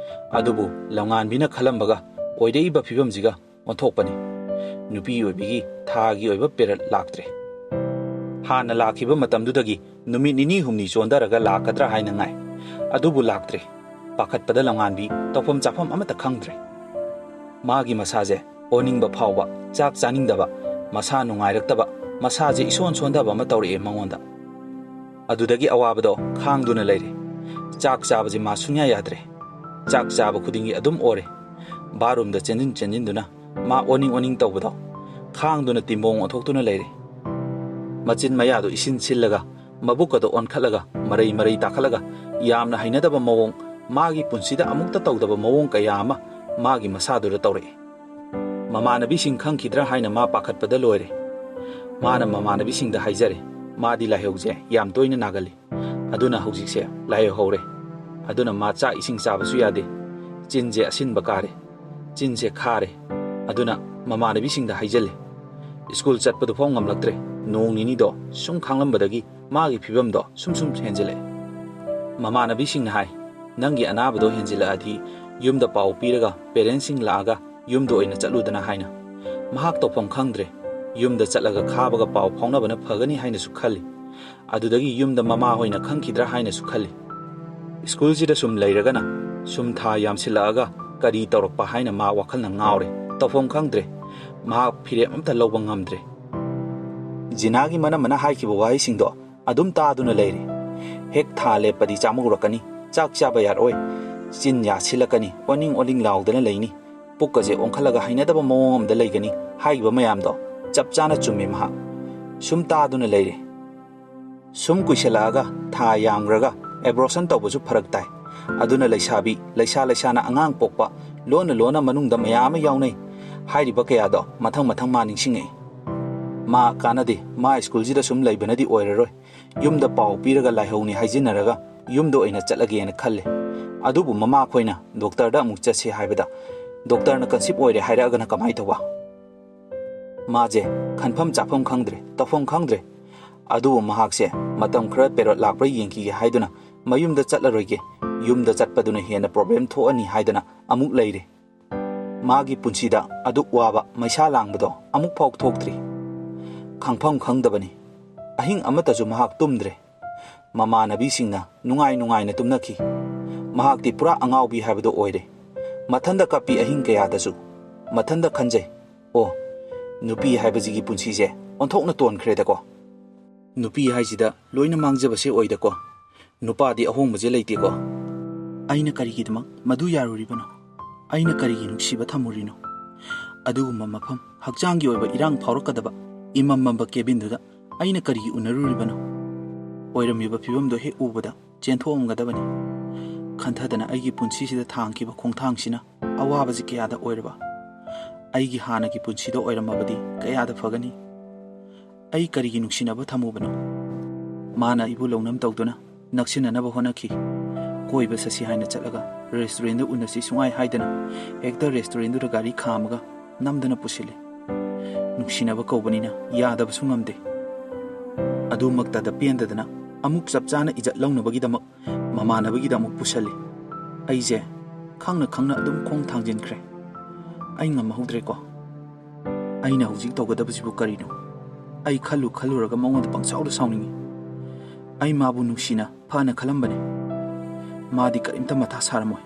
ꯑꯗꯨꯕꯨ ꯂꯝꯉꯥꯟꯕꯤꯅ ꯈꯜꯂꯝꯕꯒ ꯑꯣꯏꯔꯛꯏꯕ ꯐꯤꯕꯝꯁꯤꯒ ꯑꯣꯟꯊꯣꯛꯄꯅꯤ꯫ ꯅꯨꯄꯤ ꯑꯣꯏꯕꯤꯒꯤ ꯊꯥꯒꯤ ꯑꯣꯏꯕ ꯄꯦꯔꯠ ꯂꯥꯛꯇ꯭ꯔꯦ꯫ ꯍꯥꯟꯅ ꯂꯥꯛꯈꯤꯕ ꯃꯇꯝꯗꯨꯗꯒꯤ ꯅꯨꯃꯤꯠ ꯅꯤꯅꯤ ꯍꯨꯝꯅꯤ ꯆꯣꯟꯊꯔꯒ ꯂꯥꯛꯀꯗ꯭ꯔꯥ ꯍꯥꯏꯅ ꯉꯥꯏ꯫ ꯑꯗꯨꯕꯨ ꯂꯥꯛꯇ꯭ꯔꯦ꯫ ꯄꯥꯈꯠꯄꯗ ꯂꯝꯉꯥꯟꯕꯤ ꯇꯧꯐꯝ ꯆꯥꯐꯝ ꯑꯃꯠꯇ ꯈꯪꯗ꯭ꯔꯦ꯫ ꯃꯥꯒꯤ ꯃꯁꯥꯁꯦ ꯑꯣꯅꯤꯡꯕ ꯐꯥꯎꯕ, ꯆꯥꯛ ꯆꯥꯅꯤꯡꯗꯕ, ꯃꯁꯥ ꯅꯨꯡꯉꯥꯏꯔꯛꯇꯕ, ꯃꯁꯥꯁꯦ ꯏꯁꯣꯟ ꯁꯣꯟꯊꯕ ꯑꯃ ꯇꯧꯔꯛꯑꯦ ꯃꯉꯣꯟꯗ꯫ ꯑꯗꯨꯗꯒꯤ ꯑꯋꯥꯕꯗꯣ ꯈꯥꯡꯗꯨꯅ ꯂꯩꯔꯦ꯫ ꯆꯥꯛ ꯆꯥꯕꯁꯦ ꯃꯥ ꯁꯨꯡꯌꯥ ꯌꯥꯗ꯭ꯔꯦ꯫ ꯆꯥꯛ ꯆꯥꯕ ꯈꯨꯗꯤꯡꯒꯤ ꯑꯗꯨꯝ ꯑꯣꯔꯦ꯫ ꯕꯥꯔꯨꯝꯗ ꯆꯦꯟꯁꯤꯟ ꯆꯦꯟꯁꯤꯟꯗꯨꯅ ꯃꯥ ꯑꯣꯅꯤꯡ ꯑꯣꯅꯤꯡ ꯇꯧꯕꯗꯣ ꯈꯥꯡꯗꯨꯅ ꯇꯤꯝꯕꯣꯡ ꯑꯣꯟꯊꯣꯛꯇꯨꯅ ꯂꯩꯔꯦ꯫ ꯃꯆꯤꯟ ꯃꯌꯥꯗꯣ ꯏꯁꯤꯟ ꯁꯤꯜꯂꯒ, ꯃꯕꯨꯛꯀꯗꯣ ꯑꯣꯟꯈꯠꯂꯒ, ꯃꯔꯩ ꯃꯔꯩ ꯇꯥꯈꯠꯂꯒ, ꯌꯥꯝꯅ ꯍꯩꯅꯗꯕ ꯃꯑꯣꯡ, ꯃꯥꯒꯤ ꯄꯨꯟꯁꯤꯗ ꯑꯃꯨꯛꯇ ꯇꯧꯗꯕ ꯃꯑꯣꯡ ꯀꯌꯥ ꯑꯃ ꯃꯥꯒꯤ ꯃꯁꯥꯗꯨꯗ ꯇꯧꯔꯛꯏ꯫ ꯃꯃꯥꯟꯅꯕꯤꯁꯤꯡ ꯈꯪꯈꯤꯗ꯭ꯔꯥ ꯍꯥꯏꯅ ꯃꯥ ꯄꯥꯈꯠꯄꯗ ꯂꯣꯏꯔꯦ꯫ ꯃꯥꯅ ꯃꯃꯥꯟꯅꯕꯤꯁꯤꯡꯗ ꯍꯥꯏꯖꯔꯦ, ꯃꯥꯗꯤ ꯂꯥꯏꯍꯧꯁꯦ ꯌꯥꯝ ꯇꯣꯏꯅ ꯅꯥꯒꯜꯂꯤ꯫ ꯑꯗꯨꯅ ꯍꯧꯖꯤꯛꯁꯦ ꯂꯥꯏꯍꯧ ꯍꯧꯔꯦ꯫ ꯑꯗꯨꯅ ꯃꯥ ꯆꯥꯛ ꯏꯁꯤꯡ ꯆꯥꯕꯁꯨ ꯌꯥꯗꯦ꯫ ꯆꯤꯟꯁꯦ ꯑꯁꯤꯟꯕ ꯀꯥꯔꯦ꯫ ꯆꯤꯟꯁꯦ ꯈꯥꯔꯦ꯫ ꯑꯗꯨꯅ ꯃꯃꯥꯟꯅꯕꯤꯁꯤꯡꯗ ꯍꯥꯏꯖꯜꯂꯦ꯫ ꯁ꯭ꯀꯨꯜ ꯆꯠꯄꯗꯨꯐꯥꯎ ꯉꯝꯂꯛꯇ꯭ꯔꯦ꯫ ꯅꯣꯡ ꯅꯤꯅꯤꯗꯣ ꯁꯨꯝ ꯈꯥꯡꯂꯝꯕꯗꯒꯤ ꯃꯥꯒꯤ ꯐꯤꯕꯝꯗꯣ ꯁꯨꯝ ꯁꯨꯝ ꯍꯦꯟꯖꯤꯜꯂꯛꯑꯦ꯫ ꯃꯃꯥꯟꯅꯕꯤꯁꯤꯡꯅ ꯍꯥꯏ, "ꯅꯪꯒꯤ ꯑꯅꯥꯕꯗꯣ ꯍꯦꯟꯖꯤꯜꯂꯛꯑꯗꯤ ꯌꯨꯝꯗ ꯄꯥꯎ ꯄꯤꯔꯒ ꯄꯦꯔꯦꯟꯁꯁꯤꯡ ꯂꯥꯛꯑꯒ ꯌꯨꯝꯗ ꯑꯣꯏꯅ ꯆꯠꯂꯨꯗꯅ ꯍꯥꯏꯅ꯫ ꯃꯍꯥꯛ ꯇꯧꯐꯝ ꯈꯪꯗ꯭ꯔꯦ꯫ ꯌꯨꯝꯗ ꯆꯠꯂꯒ ꯈꯥꯕꯒ ꯄꯥꯎ ꯐꯥꯎꯅꯕꯅ ꯐꯒꯅꯤ ꯍꯥꯏꯅꯁꯨ ꯈꯜꯂꯤ꯫ ꯑꯗꯨꯗꯒꯤ ꯌꯨꯝꯗ ꯃꯃꯥ ꯍꯣꯏꯅ ꯈꯪꯈꯤꯗ꯭ꯔꯥ ꯍꯥꯏꯅꯁꯨ ꯈꯜꯂꯤ꯫ ꯁ꯭ꯀꯨꯜꯁꯤꯗ ꯁꯨꯝ ꯂꯩꯔꯒꯅ ꯁꯨꯝ ꯊꯥ ꯌꯥꯝꯁꯤꯜꯂꯛꯑꯒ ꯀꯔꯤ ꯇꯧꯔꯛꯄ ꯍꯥꯏꯅ ꯃꯥ ꯋꯥꯈꯜꯅ ꯉꯥꯎꯔꯦ꯫ ꯇꯧꯐꯝ ꯈꯪꯗ꯭ꯔꯦ꯫ ꯃꯍꯥꯛ ꯐꯤꯔꯦꯞ ꯑꯝꯇ ꯂꯧꯕ ꯉꯝꯗ꯭ꯔꯦ꯫ ꯖꯤꯅꯥꯒꯤ ꯃꯅꯝꯃꯅ ꯍꯥꯏꯈꯤꯕ ꯋꯥꯍꯩꯁꯤꯡꯗꯣ ꯑꯗꯨꯝ ꯇꯥꯗꯨꯅ ꯂꯩꯔꯦ꯫ ꯍꯦꯛ ꯊꯥ ꯂꯦꯞꯄꯗꯤ ꯆꯥꯃꯧꯔꯛꯀꯅꯤ, ꯆꯥꯛ ꯆꯥꯕ ꯌꯥꯔꯛꯑꯣꯏ, ꯆꯤꯟ ꯌꯥꯁꯤꯜꯂꯛꯀꯅꯤ, ꯑꯣꯅꯤꯡ ꯑꯣꯅꯤꯡ ꯂꯥꯎꯗꯅ ꯂꯩꯅꯤ, ꯄꯨꯛꯀꯁꯦ ꯑꯣꯟꯈꯠꯂꯒ ꯍꯩꯅꯗꯕ ꯃꯑꯣꯡ ꯑꯃꯗ ꯂꯩꯒꯅꯤ ꯍꯥꯏꯈꯤꯕ ꯃꯌꯥꯝꯗꯣ ꯆꯞ ꯆꯥꯅ ꯆꯨꯝꯃꯤ꯫ ꯃꯍꯥꯛ ꯁꯨꯝ ꯇꯥꯗꯨꯅ ꯂꯩꯔꯦ꯫ ꯁꯨꯝ ꯀꯨꯏꯁꯜꯂꯛꯑꯒ ꯊꯥ ꯌꯥꯝꯈ꯭ꯔꯒ ꯑꯦꯕꯣꯔꯁꯟ ꯇꯧꯕꯁꯨ ꯐꯔꯛ ꯇꯥꯏ꯫ ꯑꯗꯨꯅ ꯂꯩꯁꯥꯕꯤ, ꯂꯩꯁꯥ ꯂꯩꯁꯥꯅ ꯑꯉꯥꯡ ꯄꯣꯛꯄ, ꯂꯣꯟꯅ ꯂꯣꯟꯅ ꯃꯅꯨꯡꯗ ꯃꯌꯥꯝ ꯑꯃ ꯌꯥꯎꯅꯩ꯫ ꯍꯥꯏꯔꯤꯕ ꯀꯌꯥꯗꯣ ꯃꯊꯪ ꯃꯊꯪ ꯃꯥ ꯅꯤꯡꯁꯤꯡꯉꯛꯏ꯫ ꯃꯥ ꯀꯥꯟꯅꯗꯦ, ꯃꯥ ꯁ꯭ꯀꯨꯜꯁꯤꯗ ꯁꯨꯝ ꯂꯩꯕꯅꯗꯤ ꯑꯣꯏꯔꯔꯣꯏ꯫ ꯌꯨꯝꯗ ꯄꯥꯎ ꯄꯤꯔꯒ ꯂꯥꯏꯍꯧꯅꯤ ꯍꯥꯏꯖꯤꯟꯅꯔꯒ ꯌꯨꯝꯗ ꯑꯣꯏꯅ ꯆꯠꯂꯒꯦꯅ ꯈꯜꯂꯦ꯫ ꯑꯗꯨꯕꯨ ꯃꯃꯥꯈꯣꯏꯅ ꯗꯣꯛꯇꯔꯗ ꯑꯃꯨꯛ ꯆꯠꯁꯦ ꯍꯥꯏꯕꯗ, ꯗꯣꯛꯇꯔꯅ ꯀꯟꯁꯤꯞ ꯑꯣꯏꯔꯦ ꯍꯥꯏꯔꯛꯑꯒꯅ ꯀꯃꯥꯏ ꯇꯧꯕ? ꯃꯥꯁꯦ ꯈꯟꯐꯝ ꯆꯥꯐꯝ ꯈꯪꯗ꯭ꯔꯦ, ꯇꯧꯐꯝ ꯈꯪꯗ꯭ꯔꯦ꯫ ꯑꯗꯨꯕꯨ ꯃꯍꯥꯛꯁꯦ ꯃꯇꯝ ꯈꯔ ꯄꯦꯔꯣꯠ ꯂꯥꯛꯄ꯭ꯔꯥ ꯌꯦꯡꯈꯤꯒꯦ ꯍꯥꯏꯗꯨꯅ ꯃꯌꯨꯝꯗ ꯆꯠꯂꯔꯣꯏꯒꯦ, ꯌꯨꯝꯗ ꯆꯠꯄꯗꯨꯅ ꯍꯦꯟꯅ ꯄ꯭ꯔꯣꯕ꯭ꯂꯦꯝ ꯊꯣꯛꯑꯅꯤ ꯍꯥꯏꯗꯅ ꯑꯃꯨꯛ ꯂꯩꯔꯦ꯫ ꯃꯥꯒꯤ ꯄꯨꯟꯁꯤꯗ ꯑꯗꯨꯛ ꯋꯥꯕ ꯃꯩꯁꯥ ꯂꯥꯡꯕꯗꯣ ꯑꯃꯨꯛ ꯐꯥꯎ ꯊꯣꯛꯇ꯭ꯔꯤ꯫ ꯈꯪꯐꯝ ꯈꯪꯗꯕꯅꯤ꯫ ꯑꯍꯤꯡ ꯑꯃꯠꯇꯁꯨ ꯃꯍꯥꯛ ꯇꯨꯝꯗ꯭ꯔꯦ꯫ ꯃꯃꯥꯟꯅꯕꯤꯁꯤꯡꯅ ꯅꯨꯡꯉꯥꯏ ꯅꯨꯡꯉꯥꯏꯅ ꯇꯨꯝꯅꯈꯤ꯫ ꯃꯍꯥꯛꯇꯤ ꯄꯨꯔꯥ ꯑꯉꯥꯎꯕꯤ ꯍꯥꯏꯕꯗꯣ ꯑꯣꯏꯔꯦ꯫ ꯃꯊꯟꯗ ꯀꯞꯄꯤ ꯑꯍꯤꯡ ꯀꯌꯥꯗꯁꯨ꯫ ꯃꯊꯟꯗ ꯈꯟꯖꯩ, "ꯑꯣ, ꯅꯨꯄꯤ ꯍꯥꯏꯕꯁꯤꯒꯤ ꯄꯨꯟꯁꯤꯁꯦ ꯑꯣꯟꯊꯣꯛꯅ ꯇꯣꯟꯈ꯭ꯔꯦꯗꯀꯣ꯫ ꯅꯨꯄꯤ ꯍꯥꯏꯁꯤꯗ ꯂꯣꯏꯅ ꯃꯥꯡꯖꯕꯁꯦ ꯑꯣꯏꯗꯀꯣ꯫ ꯅꯨꯄꯥꯗꯤ ꯑꯍꯣꯡꯕꯁꯦ ꯂꯩꯇꯦꯀꯣ꯫ ꯑꯩꯅ ꯀꯔꯤꯒꯤꯗꯃꯛ ꯃꯗꯨ ꯌꯥꯔꯨꯔꯤꯕꯅꯣ? ꯑꯩꯅ ꯀꯔꯤꯒꯤ ꯅꯨꯡꯁꯤꯕ ꯊꯝꯃꯨꯔꯤꯅꯣ? ꯑꯗꯨꯒꯨꯝꯕ ꯃꯐꯝ, ꯍꯛꯆꯥꯡꯒꯤ ꯑꯣꯏꯕ ꯏꯔꯥꯡ ꯐꯥꯎꯔꯛꯀꯗꯕ ꯏꯃꯝ ꯃꯝꯕ ꯀꯦꯕꯤꯟꯗꯨꯗ ꯑꯩꯅ ꯀꯔꯤꯒꯤ ꯎꯅꯔꯨꯔꯤꯕꯅꯣ? ꯑꯣꯏꯔꯝꯃꯤꯕ ꯐꯤꯕꯝꯗꯣ ꯍꯦꯛ ꯎꯕꯗ ꯆꯦꯟꯊꯣꯛꯑꯝꯒꯗꯕꯅꯤ꯫ ꯈꯟꯊꯗꯅ ꯑꯩꯒꯤ ꯄꯨꯟꯁꯤꯁꯤꯗ ꯊꯥꯡꯈꯤꯕ ꯈꯣꯡꯊꯥꯡꯁꯤꯅ ꯑꯋꯥꯕꯁꯤ ꯀꯌꯥꯗ ꯑꯣꯏꯔꯕ? ꯑꯩꯒꯤ ꯍꯥꯟꯅꯒꯤ ꯄꯨꯟꯁꯤꯗ ꯑꯣꯏꯔꯝꯃꯕꯗꯤ ꯀꯌꯥꯗ ꯐꯒꯅꯤ? ꯑꯩ ꯀꯔꯤꯒꯤ ꯅꯨꯡꯁꯤꯅꯕ ꯊꯝꯃꯨꯕꯅꯣ?" ꯃꯥꯅ ꯑꯩꯕꯨ ꯂꯧꯅꯝ ꯇꯧꯗꯨꯅ ꯅꯛꯁꯤꯟꯅꯅꯕ ꯍꯣꯠꯅꯈꯤ꯫ ꯀꯣꯏꯕ ꯆꯠꯁꯤ ꯍꯥꯏꯅ ꯆꯠꯂꯒ ꯔꯦꯁꯇꯨꯔꯦꯟꯗ ꯎꯅꯁꯤ ꯁꯨꯡꯍꯥꯏ ꯍꯥꯏꯗꯅ ꯍꯦꯛꯇ ꯔꯦꯁꯇꯨꯔꯦꯟꯗꯨꯗ ꯒꯥꯔꯤ ꯈꯥꯝꯃꯒ ꯅꯝꯗꯅ ꯄꯨꯁꯤꯜꯂꯤ꯫ ꯅꯨꯡꯁꯤꯅꯕ ꯀꯧꯕꯅꯤꯅ ꯌꯥꯗꯕꯁꯨ ꯉꯝꯗꯦ꯫ ꯑꯗꯨꯃꯛꯇꯗ ꯄꯦꯟꯗꯗꯅ ꯑꯃꯨꯛ ꯆꯞ ꯆꯥꯅ ꯏꯖꯠ ꯂꯧꯅꯕꯒꯤꯗꯃꯛ ꯃꯃꯥꯟꯅꯕꯒꯤꯗ ꯑꯃꯨꯛ ꯄꯨꯁꯜꯂꯤ꯫ ꯑꯩꯁꯦ ꯈꯪꯅ ꯈꯪꯅ ꯑꯗꯨꯝ ꯈꯣꯡ ꯊꯥꯡꯖꯤꯟꯈ꯭ꯔꯦ꯫ ꯑꯩ ꯉꯝꯍꯧꯗ꯭ꯔꯦꯀꯣ꯫ ꯑꯩꯅ ꯍꯧꯖꯤꯛ ꯇꯧꯒꯗꯕꯁꯤꯕꯨ ꯀꯔꯤꯅꯣ? ꯑꯩ ꯈꯜꯂꯨ ꯈꯜꯂꯨꯔꯒ ꯃꯉꯣꯟꯗ ꯄꯪꯁꯥꯎꯗ ꯁꯥꯎꯅꯤꯡꯉꯤ꯫ ꯑꯩ ꯃꯥꯕꯨ ꯅꯨꯡꯁꯤꯅ ꯐꯅ ꯈꯜꯂꯝꯕꯅꯤ꯫ ꯃꯥꯗꯤ ꯀꯔꯤꯝꯇ ꯃꯊꯥ ꯁꯥꯔꯝꯃꯣꯏ꯫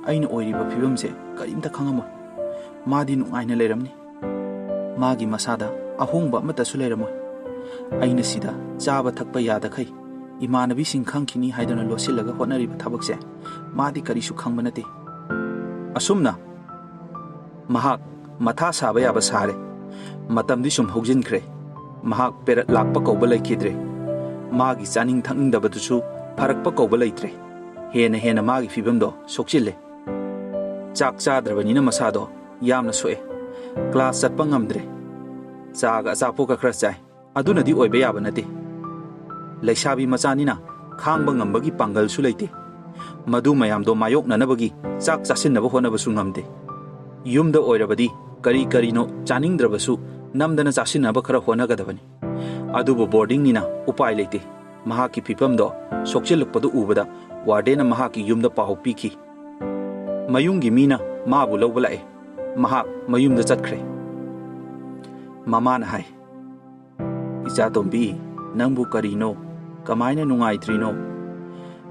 ꯑꯩꯅ ꯑꯣꯏꯔꯤꯕ ꯐꯤꯕꯝꯁꯦ ꯀꯔꯤꯝꯇ ꯈꯪꯉꯝꯃꯣꯏ꯫ ꯃꯥꯗꯤ ꯅꯨꯡꯉꯥꯏꯅ ꯂꯩꯔꯝꯅꯤ꯫ ꯃꯥꯒꯤ ꯃꯁꯥꯗ ꯑꯍꯣꯡꯕ ꯑꯃꯠꯇꯁꯨ ꯂꯩꯔꯝꯃꯣꯏ꯫ ꯑꯩꯅ ꯁꯤꯗ ꯆꯥꯕ ꯊꯛꯄ ꯌꯥꯗꯈꯩ ꯏꯃꯥꯟꯅꯕꯤꯁꯤꯡ ꯈꯪꯈꯤꯅꯤ ꯍꯥꯏꯗꯨꯅ ꯂꯣꯠꯁꯤꯜꯂꯒ ꯍꯣꯠꯅꯔꯤꯕ ꯊꯕꯛꯁꯦ ꯃꯥꯗꯤ ꯀꯔꯤꯁꯨ ꯈꯪꯕ ꯅꯠꯇꯦ꯫ ꯑꯁꯨꯝꯅ ꯃꯍꯥꯛ ꯃꯊꯥ ꯁꯥꯕ ꯌꯥꯕ ꯁꯥꯔꯦ꯫ ꯃꯇꯝꯗꯤ ꯁꯨꯝ ꯍꯧꯖꯤꯟꯈ꯭ꯔꯦ꯫ ꯃꯍꯥꯛ ꯄꯦꯔꯠ ꯂꯥꯛꯄ ꯀꯧꯕ ꯂꯩꯈꯤꯗ꯭ꯔꯦ꯫ ꯃꯥꯒꯤ ꯆꯥꯅꯤꯡ ꯊꯛꯅꯤꯡꯗꯕꯗꯨꯁꯨ ꯐꯔꯛꯄ ꯀꯧꯕ ꯂꯩꯇ꯭ꯔꯦ꯫ ꯍꯦꯟꯅ ꯍꯦꯟꯅ ꯃꯥꯒꯤ ꯐꯤꯕꯝꯗꯣ ꯁꯣꯛꯆꯤꯜꯂꯦ꯫ ꯆꯥꯛ ꯆꯥꯗ꯭ꯔꯕꯅꯤꯅ ꯃꯁꯥꯗꯣ ꯌꯥꯝꯅ ꯁꯣꯛꯑꯦ꯫ ꯀ꯭ꯂꯥꯁ ꯆꯠꯄ ꯉꯝꯗ꯭ꯔꯦ꯫ ꯆꯥꯒ ꯑꯆꯥꯄꯣꯠꯀ ꯈꯔ ꯆꯥꯏ꯫ ꯑꯗꯨꯅꯗꯤ ꯑꯣꯏꯕ ꯌꯥꯕ ꯅꯠꯇꯦ꯫ ꯂꯩꯁꯥꯕꯤ ꯃꯆꯥꯅꯤꯅ ꯈꯥꯡꯕ ꯉꯝꯕꯒꯤ ꯄꯥꯡꯒꯜꯁꯨ ꯂꯩꯇꯦ꯫ ꯃꯗꯨ ꯃꯌꯥꯝꯗꯣ ꯃꯥꯌꯣꯛꯅꯅꯕꯒꯤ ꯆꯥꯛ ꯆꯥꯁꯤꯟꯅꯕ ꯍꯣꯠꯅꯕꯁꯨ ꯉꯝꯗꯦ꯫ ꯌꯨꯝꯗ ꯑꯣꯏꯔꯕꯗꯤ ꯀꯔꯤ ꯀꯔꯤꯅꯣ ꯆꯥꯅꯤꯡꯗ꯭ꯔꯕꯁꯨ ꯅꯝꯗꯅ ꯆꯥꯁꯤꯟꯅꯕ ꯈꯔ ꯍꯣꯠꯅꯒꯗꯕꯅꯤ꯫ ꯑꯗꯨꯕꯨ ꯕꯣꯔꯗꯤꯡꯅꯤꯅ ꯎꯄꯥꯏ ꯂꯩꯇꯦ꯫ ꯃꯍꯥꯛꯀꯤ ꯐꯤꯕꯝꯗꯣ ꯁꯣꯛꯆꯤꯜꯂꯛꯄꯗꯨ ꯎꯕꯗ ꯋꯥꯔꯗꯦꯟꯅ ꯃꯍꯥꯛꯀꯤ ꯌꯨꯝꯗ ꯄꯥꯎ ꯄꯤꯈꯤ꯫ ꯃꯌꯨꯝꯒꯤ ꯃꯤꯅ ꯃꯥꯕꯨ ꯂꯧꯕ ꯂꯥꯛꯑꯦ꯫ ꯃꯍꯥꯛ ꯃꯌꯨꯝꯗ ꯆꯠꯈ꯭ꯔꯦ꯫ ꯃꯃꯥꯅ ꯍꯥꯏ, "ꯏꯆꯥꯇꯣꯝꯕꯤ, ꯅꯪꯕꯨ ꯀꯔꯤꯅꯣ? ꯀꯃꯥꯏꯅ ꯅꯨꯡꯉꯥꯏꯇ꯭ꯔꯤꯅꯣ?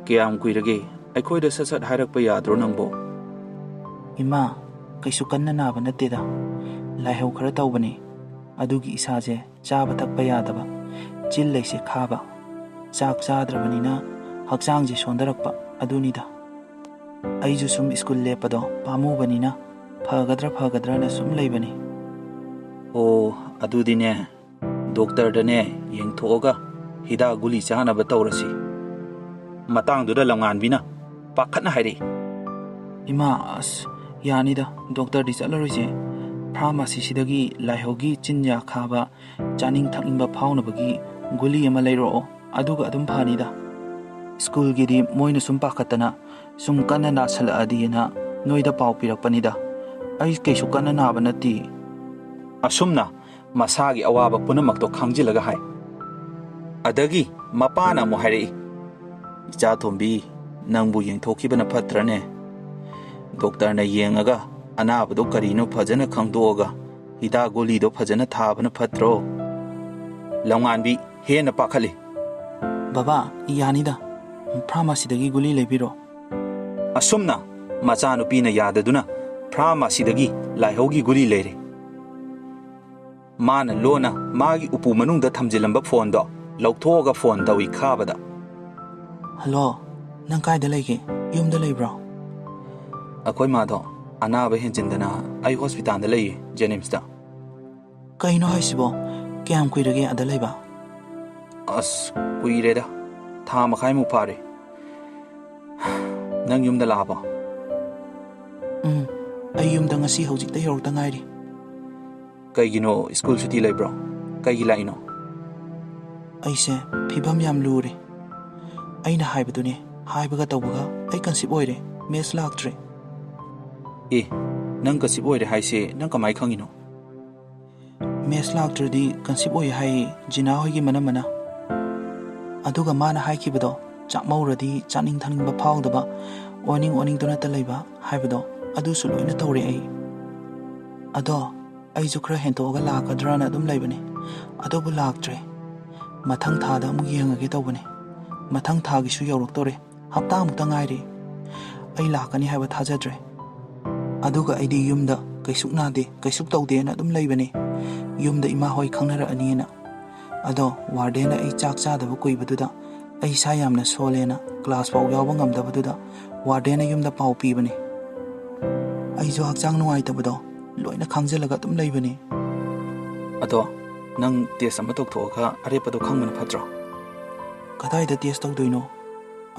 ꯀꯌꯥꯝ ꯀꯨꯏꯔꯒꯦ? ꯑꯩꯈꯣꯏꯗ ꯁꯠ ꯁꯠ ꯍꯥꯏꯔꯛꯄ ꯌꯥꯗ꯭ꯔꯣ ꯅꯪꯕꯣ?" "ꯏꯃꯥ, ꯀꯩꯁꯨ ꯀꯟꯅ ꯅꯥꯕ ꯅꯠꯇꯦꯗ꯫ ꯂꯥꯏꯍꯧ ꯈꯔ ꯇꯧꯕꯅꯤ꯫ ꯑꯗꯨꯒꯤ ꯏꯁꯥꯁꯦ ꯆꯥꯕ ꯊꯛꯄ ꯌꯥꯗꯕ, ꯆꯤꯜ ꯂꯩꯁꯦ ꯈꯥꯕ, ꯆꯥꯛ ꯆꯥꯗ꯭ꯔꯕꯅꯤꯅ ꯍꯛꯆꯥꯡꯁꯦ ꯁꯣꯟꯊꯔꯛꯄ, ꯑꯗꯨꯅꯤꯗ꯫ ꯑꯩꯁꯨ ꯁꯨꯝ ꯁ꯭ꯀꯨꯜ ꯂꯦꯞꯄꯗꯣ ꯄꯥꯝꯃꯨꯕꯅꯤꯅ ꯐꯒꯗ꯭ꯔꯥ ꯐꯒꯗ꯭ꯔꯥꯅ ꯁꯨꯝ ꯂꯩꯕꯅꯤ꯫" "ꯑꯣ, ꯑꯗꯨꯗꯤꯅꯦ, ꯗꯣꯛꯇꯔꯗꯅꯦ ꯌꯦꯡꯊꯣꯛꯑꯒ ꯍꯤꯗꯥꯛ ꯒꯨꯂꯤ ꯆꯥꯅꯕ ꯇꯧꯔꯁꯤ꯫" ꯃꯇꯥꯡꯗꯨꯗ ꯂꯝꯉꯥꯟꯕꯤꯅ ꯄꯥꯈꯠꯅ ꯍꯥꯏꯔꯛꯏ꯫ "ꯏꯃꯥ, ꯑꯁ, ꯌꯥꯅꯤꯗ, ꯗꯣꯛꯇꯔꯗꯤ ꯆꯠꯂꯔꯣꯏꯁꯦ꯫ ꯐꯥꯔꯃꯥꯁꯤꯁꯤꯗꯒꯤ ꯂꯥꯏꯍꯧꯒꯤ ꯆꯤꯟꯌꯥ ꯈꯥꯕ, ꯆꯥꯅꯤꯡ ꯊꯛꯅꯤꯡꯕ ꯐꯥꯎꯅꯕꯒꯤ ꯒꯨꯂꯤ ꯑꯃ ꯂꯩꯔꯛꯑꯣ, ꯑꯗꯨꯒ ꯑꯗꯨꯝ ꯐꯅꯤꯗ꯫ ꯁ꯭ꯀꯨꯜꯒꯤꯗꯤ ꯃꯣꯏꯅ ꯁꯨꯝ ꯄꯥꯈꯠꯇꯅ ꯁꯨꯝ ꯀꯟꯅ ꯅꯥꯁꯜꯂꯛꯑꯗꯤꯅ ꯅꯣꯏꯗ ꯄꯥꯎ ꯄꯤꯔꯛꯄꯅꯤꯗ꯫ ꯑꯩ ꯀꯩꯁꯨ ꯀꯟꯅ ꯅꯥꯕ ꯅꯠꯇꯦ꯫" ꯑꯁꯨꯝꯅ ꯃꯁꯥꯒꯤ ꯑꯋꯥꯕ ꯄꯨꯝꯅꯃꯛꯇꯣ ꯈꯥꯡꯖꯤꯜꯂꯒ ꯍꯥꯏ꯫ ꯑꯗꯒꯤ ꯃꯄꯥꯅ ꯑꯃꯨꯛ ꯍꯥꯏꯔꯛꯏ, "ꯏꯆꯥ ꯇꯣꯝꯕꯤ, ꯅꯪꯕꯨ ꯌꯦꯡꯊꯣꯛꯈꯤꯕꯅ ꯐꯠꯇ꯭ꯔꯅꯦ? ꯗꯣꯛꯇꯔꯅ ꯌꯦꯡꯉꯒ ꯑꯅꯥꯕꯗꯣ ꯀꯔꯤꯅꯣ ꯐꯖꯅ ꯈꯪꯗꯣꯛꯑꯒ ꯍꯤꯗꯥꯛ ꯒꯨꯂꯤꯗꯣ ꯐꯖꯅ ꯊꯥꯕꯅ ꯐꯠꯇ꯭ꯔꯣ? ꯂꯝꯉꯥꯟꯕꯤ ꯍꯦꯟꯅ ꯄꯥꯈꯠꯂꯤ꯫ ꯕꯕꯥ, ꯌꯥꯅꯤꯗ꯫ ꯐꯥꯔꯃꯥꯁꯤꯗꯒꯤ ꯒꯨꯂꯤ ꯂꯩꯕꯤꯔꯣ꯫ ꯑꯁꯨꯝꯅ ꯃꯆꯥꯅꯨꯄꯤꯅ ꯌꯥꯗꯗꯨꯅ ꯐꯥꯔꯃꯥꯁꯤꯗꯒꯤ ꯂꯥꯏꯍꯧꯒꯤ ꯒꯨꯂꯤ ꯂꯩꯔꯦ꯫ ꯃꯥꯅ ꯂꯣꯟꯅ ꯃꯥꯒꯤ ꯎꯄꯨ ꯃꯅꯨꯡꯗ ꯊꯝꯖꯤꯜꯂꯝꯕ ꯐꯣꯟꯗꯣ ꯂꯧꯊꯣꯛꯑꯒ ꯐꯣꯟ ꯇꯧꯏ ꯈꯥꯕꯗ꯫ ꯍꯜꯂꯣ, ꯅꯪ ꯀꯥꯏꯗ ꯂꯩꯒꯦ? ꯌꯨꯝꯗ ꯂꯩꯕ꯭ꯔꯣ? ꯑꯩꯈꯣꯏ ꯃꯥꯗꯣ ꯑꯅꯥꯕ ꯍꯦꯟꯖꯤꯟꯗꯅ ꯑꯩ ꯍꯣꯁꯄꯤꯇꯥꯜꯗ ꯂꯩꯌꯦ, ꯖꯦꯅꯤꯝꯁꯇ꯫ ꯀꯩꯅꯣ ꯍꯥꯏꯁꯤꯕꯣ? ꯀꯌꯥꯝ ꯀꯨꯏꯔꯒꯦ ꯑꯗ ꯂꯩꯕ? ꯑꯁ, ꯀꯨꯏꯔꯦꯗ꯫ ꯊꯥ ꯃꯈꯥꯏꯃꯨꯛ ꯐꯥꯔꯦ꯫ ꯅꯪ ꯌꯨꯝꯗ ꯂꯥꯛꯑꯕꯣ? ꯎꯝ, ꯑꯩ ꯌꯨꯝꯗ ꯉꯁꯤ ꯍꯧꯖꯤꯛꯇ ꯌꯧꯔꯛꯇ ꯉꯥꯏꯔꯤ꯫ ꯀꯩꯒꯤꯅꯣ, ꯁ꯭ꯀꯨꯜ ꯁꯨꯇꯤ ꯂꯩꯕ꯭ꯔꯣ? ꯀꯩꯒꯤ ꯂꯥꯛꯏꯅꯣ? ꯑꯩꯁꯦ ꯐꯤꯕꯝ ꯌꯥꯝ ꯂꯨꯔꯦ꯫ ꯑꯩꯅ ꯍꯥꯏꯕꯗꯨꯅꯦ, ꯍꯥꯏꯕꯒ ꯇꯧꯕꯒ ꯑꯩ ꯀꯟꯁꯤꯞ ꯑꯣꯏꯔꯦ, ꯃꯦꯠꯁ ꯂꯥꯛꯇ꯭ꯔꯦ꯫ ꯑꯦ, ꯅꯪ ꯀꯟꯁꯤꯞ ꯑꯣꯏꯔꯦ ꯍꯥꯏꯁꯦ ꯅꯪ ꯀꯃꯥꯏ ꯈꯪꯉꯤꯅꯣ? ꯃꯦꯠꯁ ꯂꯥꯛꯇ꯭ꯔꯗꯤ ꯀꯟꯁꯤꯞ ꯑꯣꯏ ꯍꯥꯏꯌꯦ ꯖꯤꯅꯥ ꯍꯣꯏꯒꯤ ꯃꯅꯝꯃꯅ꯫ ꯑꯗꯨꯒ ꯃꯥꯅ ꯍꯥꯏꯈꯤꯕꯗꯣ, ꯆꯥꯛꯃꯧꯔꯗꯤ ꯆꯥꯅꯤꯡ ꯊꯛꯅꯤꯡꯕ ꯐꯥꯎꯗꯕ, ꯑꯣꯅꯤꯡ ꯑꯣꯅꯤꯡꯗꯨꯅꯇ ꯂꯩꯕ ꯍꯥꯏꯕꯗꯣ, ꯑꯗꯨꯁꯨ ꯂꯣꯏꯅ ꯇꯧꯔꯦ ꯑꯩ꯫ ꯑꯗꯣ ꯑꯩꯁꯨ ꯈꯔ ꯍꯦꯟꯇꯣꯛꯑꯒ ꯂꯥꯛꯀꯗ꯭ꯔꯅ ꯑꯗꯨꯝ ꯂꯩꯕꯅꯦ, ꯑꯗꯨꯕꯨ ꯂꯥꯛꯇ꯭ꯔꯦ꯫ ꯃꯊꯪ ꯊꯥꯗ ꯑꯃꯨꯛ ꯌꯦꯡꯉꯒꯦ ꯇꯧꯕꯅꯦ꯫ ꯃꯊꯪ ꯊꯥꯒꯤꯁꯨ ꯌꯧꯔꯛꯇꯧꯔꯦ, ꯍꯞꯇꯥꯃꯨꯛꯇ ꯉꯥꯏꯔꯦ꯫ ꯑꯩ ꯂꯥꯛꯀꯅꯤ ꯍꯥꯏꯕ ꯊꯥꯖꯗ꯭ꯔꯦ꯫ ꯑꯗꯨꯒ ꯑꯩꯗꯤ ꯌꯨꯝꯗ ꯀꯩꯁꯨꯛ ꯅꯥꯗꯦ, ꯀꯩꯁꯨꯛ ꯇꯧꯗꯦꯅ ꯑꯗꯨꯝ ꯂꯩꯕꯅꯦ, ꯌꯨꯝꯗ ꯏꯃꯥ ꯍꯣꯏ ꯈꯪꯅꯔꯛꯑꯅꯤꯅ꯫ ꯑꯗꯣ ꯋꯥꯔꯗꯦꯟꯅ ꯑꯩ ꯆꯥꯛ ꯆꯥꯗꯕ ꯀꯨꯏꯕꯗꯨꯗ ꯑꯩ ꯏꯁꯥ ꯌꯥꯝꯅ ꯁꯣꯜꯂꯦꯅ ꯀ꯭ꯂꯥꯁ ꯐꯥꯎ ꯌꯥꯎꯕ ꯉꯝꯗꯕꯗꯨꯗ ꯋꯥꯔꯗꯦꯟꯅ ꯌꯨꯝꯗ ꯄꯥꯎ ꯄꯤꯕꯅꯦ꯫ ꯑꯩꯁꯨ ꯍꯛꯆꯥꯡ ꯅꯨꯡꯉꯥꯏꯇꯕꯗꯣ ꯂꯣꯏꯅ ꯈꯪꯖꯤꯜꯂꯒ ꯑꯗꯨꯝ ꯂꯩꯕꯅꯦ꯫ ꯑꯗꯣ ꯅꯪ ꯇꯦꯁ ꯑꯃ ꯇꯧꯊꯣꯛꯑꯒ ꯑꯔꯦꯞꯄꯗꯣ ꯈꯪꯕꯅ ꯐꯠꯇ꯭ꯔꯣ? ꯀꯗꯥꯏꯗ ꯇꯦꯁ ꯇꯧꯗꯣꯏꯅꯣ?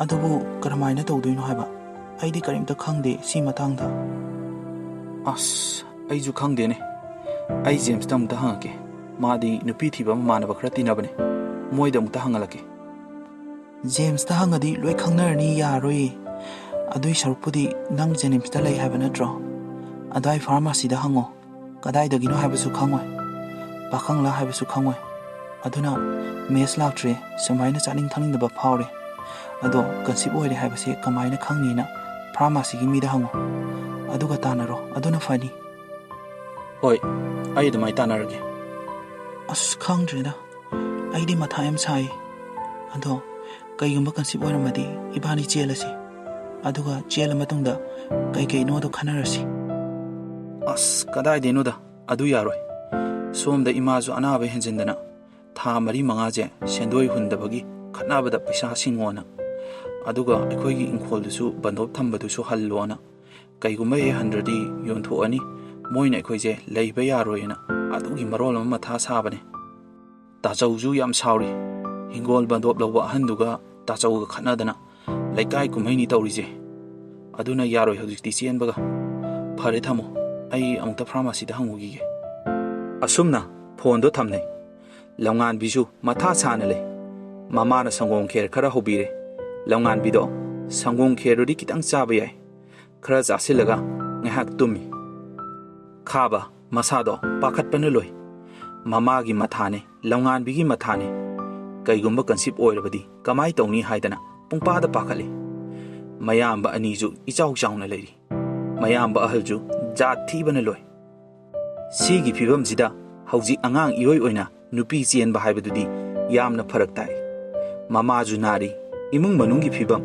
ꯑꯗꯨꯕꯨ ꯀꯔꯝꯍꯥꯏꯅ ꯇꯧꯗꯣꯏꯅꯣ ꯍꯥꯏꯕ? ꯑꯩꯗꯤ ꯀꯔꯤꯝꯇ ꯈꯪꯗꯦ ꯁꯤ ꯃꯇꯥꯡꯗ꯫ ꯑꯁ, ꯑꯩꯁꯨ ꯈꯪꯗꯦꯅꯦ꯫ ꯑꯩ ꯖꯦꯝꯁꯇ ꯑꯃꯨꯛꯇ ꯍꯪꯉꯛꯀꯦ꯫ ꯃꯥꯗꯤ ꯅꯨꯄꯤ ꯊꯤꯕ ꯃꯃꯥꯟꯅꯕ ꯈꯔ ꯇꯤꯟꯅꯕꯅꯦ꯫ ꯃꯣꯏꯗ ꯑꯃꯨꯛꯇ ꯍꯪꯍꯜꯂꯛꯀꯦ꯫ ꯖꯦꯝꯁꯇ ꯍꯪꯉꯗꯤ ꯂꯣꯏ ꯈꯪꯅꯔꯅꯤ, ꯌꯥꯔꯣꯏꯌꯦ꯫ ꯑꯗꯨꯏ ꯁꯔꯨꯛꯄꯨꯗꯤ ꯅꯪ ꯖꯦꯅꯤꯝꯁꯇ ꯂꯩ ꯍꯥꯏꯕ ꯅꯠꯇ꯭ꯔꯣ? ꯑꯗ꯭ꯋꯥꯏ ꯐꯥꯔꯃꯥꯁꯤꯗ ꯍꯪꯉꯣ꯫ ꯀꯗꯥꯏꯗꯒꯤꯅꯣ ꯍꯥꯏꯕꯁꯨ ꯈꯪꯉꯣꯏ꯫ ꯄꯥꯈꯪꯂꯥ ꯍꯥꯏꯕꯁꯨ ꯈꯪꯉꯣꯏ꯫ ꯑꯗꯨꯅ ꯃꯦꯠꯁ ꯂꯥꯛꯇ꯭ꯔꯦ, ꯁꯨꯃꯥꯏꯅ ꯆꯥꯅꯤꯡ ꯊꯛꯅꯤꯡꯗꯕ ꯐꯥꯎꯔꯦ꯫ ꯑꯗꯣ ꯀꯟꯁꯤꯞ ꯑꯣꯏꯔꯦ ꯍꯥꯏꯕꯁꯦ ꯀꯃꯥꯏꯅ ꯈꯪꯅꯤꯅ ꯐꯥꯔꯃꯥꯁꯤꯒꯤ ꯃꯤꯗ ꯍꯪꯉꯣ, ꯑꯗꯨꯒ ꯇꯥꯟꯅꯔꯣ, ꯑꯗꯨꯅ ꯐꯅꯤ꯫ ꯍꯣꯏ, ꯑꯩ ꯑꯗꯨꯃꯥꯏꯅ ꯇꯥꯟꯅꯔꯒꯦ꯫ ꯑꯁ, ꯈꯪꯗ꯭ꯔꯦꯗ, ꯑꯩꯗꯤ ꯃꯊꯥ ꯌꯥꯝ ꯁꯥꯏ꯫ ꯑꯗꯣ ꯀꯩꯒꯨꯝꯕ ꯀꯟꯁꯤꯞ ꯑꯣꯏꯔꯝꯃꯗꯤ ꯏꯕꯥꯅꯤ ꯆꯦꯜꯂꯁꯤ, ꯑꯗꯨꯒ ꯆꯦꯜꯂ ꯃꯇꯨꯡꯗ ꯀꯩꯀꯩꯅꯣꯗꯣ ꯈꯟꯅꯔꯁꯤ꯫ ꯑꯁ, ꯀꯗꯥꯏꯗꯩꯅꯣꯗ, ꯑꯗꯨ ꯌꯥꯔꯣꯏ꯫ ꯁꯣꯝꯗ ꯏꯃꯥꯁꯨ ꯑꯅꯥꯕ ꯍꯦꯟꯖꯤꯟꯗꯅ ꯊꯥ ꯃꯔꯤ ꯃꯉꯥꯁꯦ ꯁꯦꯟꯗꯣꯏ ꯍꯨꯟꯗꯕꯒꯤ ꯈꯠꯅꯕꯗ ꯄꯩꯁꯥ ꯁꯤꯡꯉꯣꯅ, ꯑꯗꯨꯒ ꯑꯩꯈꯣꯏꯒꯤ ꯏꯪꯈꯣꯜꯗꯨꯁꯨ ꯕꯟꯗꯣꯞ ꯊꯝꯕꯗꯨꯁꯨ ꯍꯜꯂꯣꯅ, ꯀꯩꯒꯨꯝꯕ ꯍꯦꯛ ꯍꯟꯗ꯭ꯔꯗꯤ ꯌꯣꯟꯊꯣꯛꯑꯅꯤ, ꯃꯣꯏꯅ ꯑꯩꯈꯣꯏꯁꯦ ꯂꯩꯕ ꯌꯥꯔꯣꯏꯅ ꯑꯗꯨꯒꯤ ꯃꯔꯣꯜ ꯑꯃ ꯃꯊꯥ ꯁꯥꯕꯅꯦ꯫ ꯇꯥꯆꯧꯁꯨ ꯌꯥꯝ ꯁꯥꯎꯔꯤ, ꯍꯤꯡꯒꯣꯜ ꯕꯟꯗꯣꯞ ꯂꯧꯕ ꯑꯍꯟꯗꯨꯒ ꯇꯥꯆꯧꯒ ꯈꯠꯅꯗꯅ꯫ ꯂꯩꯀꯥꯏ ꯀꯨꯝꯍꯩꯅꯤ ꯇꯧꯔꯤꯁꯦ, ꯑꯗꯨꯅ ꯌꯥꯔꯣꯏ ꯍꯧꯖꯤꯛꯇꯤ ꯆꯦꯟꯕꯒ꯫ ꯐꯔꯦ, ꯊꯝꯃꯣ, ꯑꯩ ꯑꯃꯨꯛꯇ ꯐꯥꯔꯃꯥꯁꯤꯗ ꯍꯪꯉꯨꯈꯤꯒꯦ꯫ ꯑꯁꯨꯝꯅ ꯐꯣꯟꯗꯣ ꯊꯝꯅꯩ꯫ ꯂꯝꯉꯥꯟꯕꯤꯁꯨ ꯃꯊꯥ ꯁꯥꯅ ꯂꯩ꯫ ꯃꯃꯥꯅ ꯁꯪꯒꯣꯝ ꯈꯦꯔ ꯈꯔ ꯍꯧꯕꯤꯔꯦ꯫ ꯂꯝꯉꯥꯟꯕꯤꯗꯣ, "ꯁꯪꯒꯣꯝ ꯈꯦꯔꯗꯨꯗꯤ ꯈꯤꯇꯪ ꯆꯥꯕ ꯌꯥꯏ"꯫ ꯈꯔ ꯆꯥꯁꯤꯜꯂꯒ ꯉꯥꯏꯍꯥꯛ ꯇꯨꯝꯃꯤ꯫ ꯈꯥꯕ ꯃꯁꯥꯗꯣ ꯄꯥꯈꯠꯄꯅ ꯂꯣꯏ꯫ ꯃꯃꯥꯒꯤ ꯃꯊꯥꯅꯦ, ꯂꯝꯉꯥꯟꯕꯤꯒꯤ ꯃꯊꯥꯅꯦ꯫ ꯀꯩꯒꯨꯝꯕ ꯀꯟꯁꯤꯞ ꯑꯣꯏꯔꯕꯗꯤ ꯀꯃꯥꯏ ꯇꯧꯅꯤ ꯍꯥꯏꯗꯅ ꯄꯨꯡꯄꯥꯗ ꯄꯥꯈꯠꯂꯤ꯫ ꯃꯌꯥꯝꯕ ꯑꯅꯤꯁꯨ ꯏꯆꯥꯎ ꯆꯥꯎꯅ ꯂꯩꯔꯤ꯫ ꯃꯌꯥꯝꯕ ꯑꯍꯜꯁꯨ ꯖꯥꯠ ꯊꯤꯕꯅ ꯂꯣꯏ꯫ ꯁꯤꯒꯤ ꯐꯤꯕꯝꯁꯤꯗ ꯍꯧꯖꯤꯛ ꯑꯉꯥꯡ ꯏꯑꯣꯏ ꯑꯣꯏꯅ ꯅꯨꯄꯤ ꯆꯦꯟꯕ ꯍꯥꯏꯕꯗꯨꯗꯤ ꯌꯥꯝꯅ ꯐꯔꯛ ꯇꯥꯏ꯫ ꯃꯃꯥꯁꯨ ꯅꯥꯔꯤ, ꯏꯃꯨꯡ ꯃꯅꯨꯡꯒꯤ ꯐꯤꯕꯝ,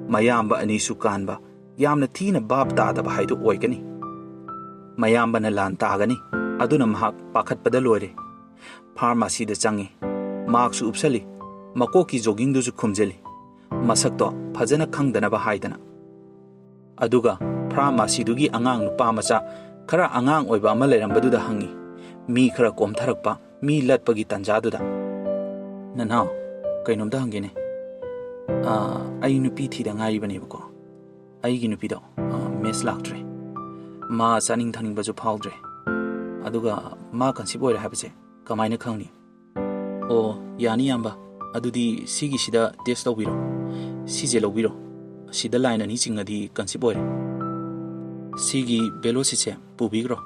ꯃꯌꯥꯝꯕ ꯑꯅꯤꯁꯨ ꯀꯥꯟꯕ, ꯌꯥꯝꯅ ꯊꯤꯅ ꯚꯥꯞ ꯇꯥꯗꯕ ꯍꯥꯏꯗꯨ ꯑꯣꯏꯒꯅꯤ꯫ ꯃꯌꯥꯝꯕꯅ ꯂꯥꯟ ꯇꯥꯒꯅꯤ, ꯑꯗꯨꯅ ꯃꯍꯥꯛ ꯄꯥꯈꯠꯄꯗ ꯂꯣꯏꯔꯦ꯫ ꯐꯥꯔꯃꯥꯁꯤꯗ ꯆꯪꯉꯤ, ꯃꯥꯛꯁꯁꯨ ꯎꯞꯁꯜꯂꯤ, ꯃꯀꯣꯛꯀꯤ ꯖꯣꯒꯤꯡꯗꯨꯁꯨ ꯈꯨꯝꯖꯤꯜꯂꯤ, ꯃꯁꯛꯇꯣ ꯐꯖꯅ ꯈꯪꯗꯅꯕ ꯍꯥꯏꯗꯅ꯫ ꯑꯗꯨꯒ ꯐꯥꯔꯃꯥꯁꯤꯗꯨꯒꯤ ꯑꯉꯥꯡ ꯅꯨꯄꯥ ꯃꯆꯥ ꯈꯔ ꯑꯉꯥꯡ ꯑꯣꯏꯕ ꯑꯃ ꯂꯩꯔꯝꯕꯗꯨꯗ ꯍꯪꯉꯤ, ꯃꯤ ꯈꯔ ꯀꯣꯝꯊꯔꯛꯄ, ꯃꯤ ꯂꯠꯄꯒꯤ ꯇꯥꯟꯖꯥꯗꯨꯗ꯫ "ꯅꯅꯥꯎ, ꯀꯩꯅꯣꯝꯇ ꯍꯪꯒꯦꯅꯦ꯫ ꯑꯥ, ꯑꯩ ꯅꯨꯄꯤ ꯊꯤꯗ ꯉꯥꯏꯔꯤꯕꯅꯦꯕꯀꯣ꯫ ꯑꯩꯒꯤ ꯅꯨꯄꯤꯗꯣ, ꯑꯥ, ꯃꯦꯁ ꯂꯥꯛꯇ꯭ꯔꯦ꯫ ꯃꯥ ꯆꯥꯅꯤꯡ ꯊꯛꯅꯤꯡꯕꯁꯨ ꯐꯥꯎꯗ꯭ꯔꯦ꯫ ꯑꯗꯨꯒ ꯃꯥ ꯀꯟꯁꯤꯞ ꯑꯣꯏꯔꯦ ꯍꯥꯏꯕꯁꯦ ꯀꯃꯥꯏꯅ ꯈꯪꯅꯤ?" "ꯑꯣ, ꯌꯥꯅꯤ ꯏꯌꯥꯝꯕ꯫ ꯑꯗꯨꯗꯤ ꯁꯤꯒꯤꯁꯤꯗ ꯇꯦꯁ ꯇꯧꯕꯤꯔꯣ꯫ ꯁꯤꯁꯦ ꯂꯧꯕꯤꯔꯣ꯫ ꯁꯤꯗ ꯂꯥꯏꯟ ꯑꯅꯤ ꯆꯤꯡꯉꯗꯤ ꯀꯟꯁꯤꯞ ꯑꯣꯏꯔꯦ꯫ ꯁꯤꯒꯤ ꯕꯦꯂꯣꯁꯤꯠꯁꯦ ꯄꯨꯕꯤꯈ꯭ꯔꯣ꯫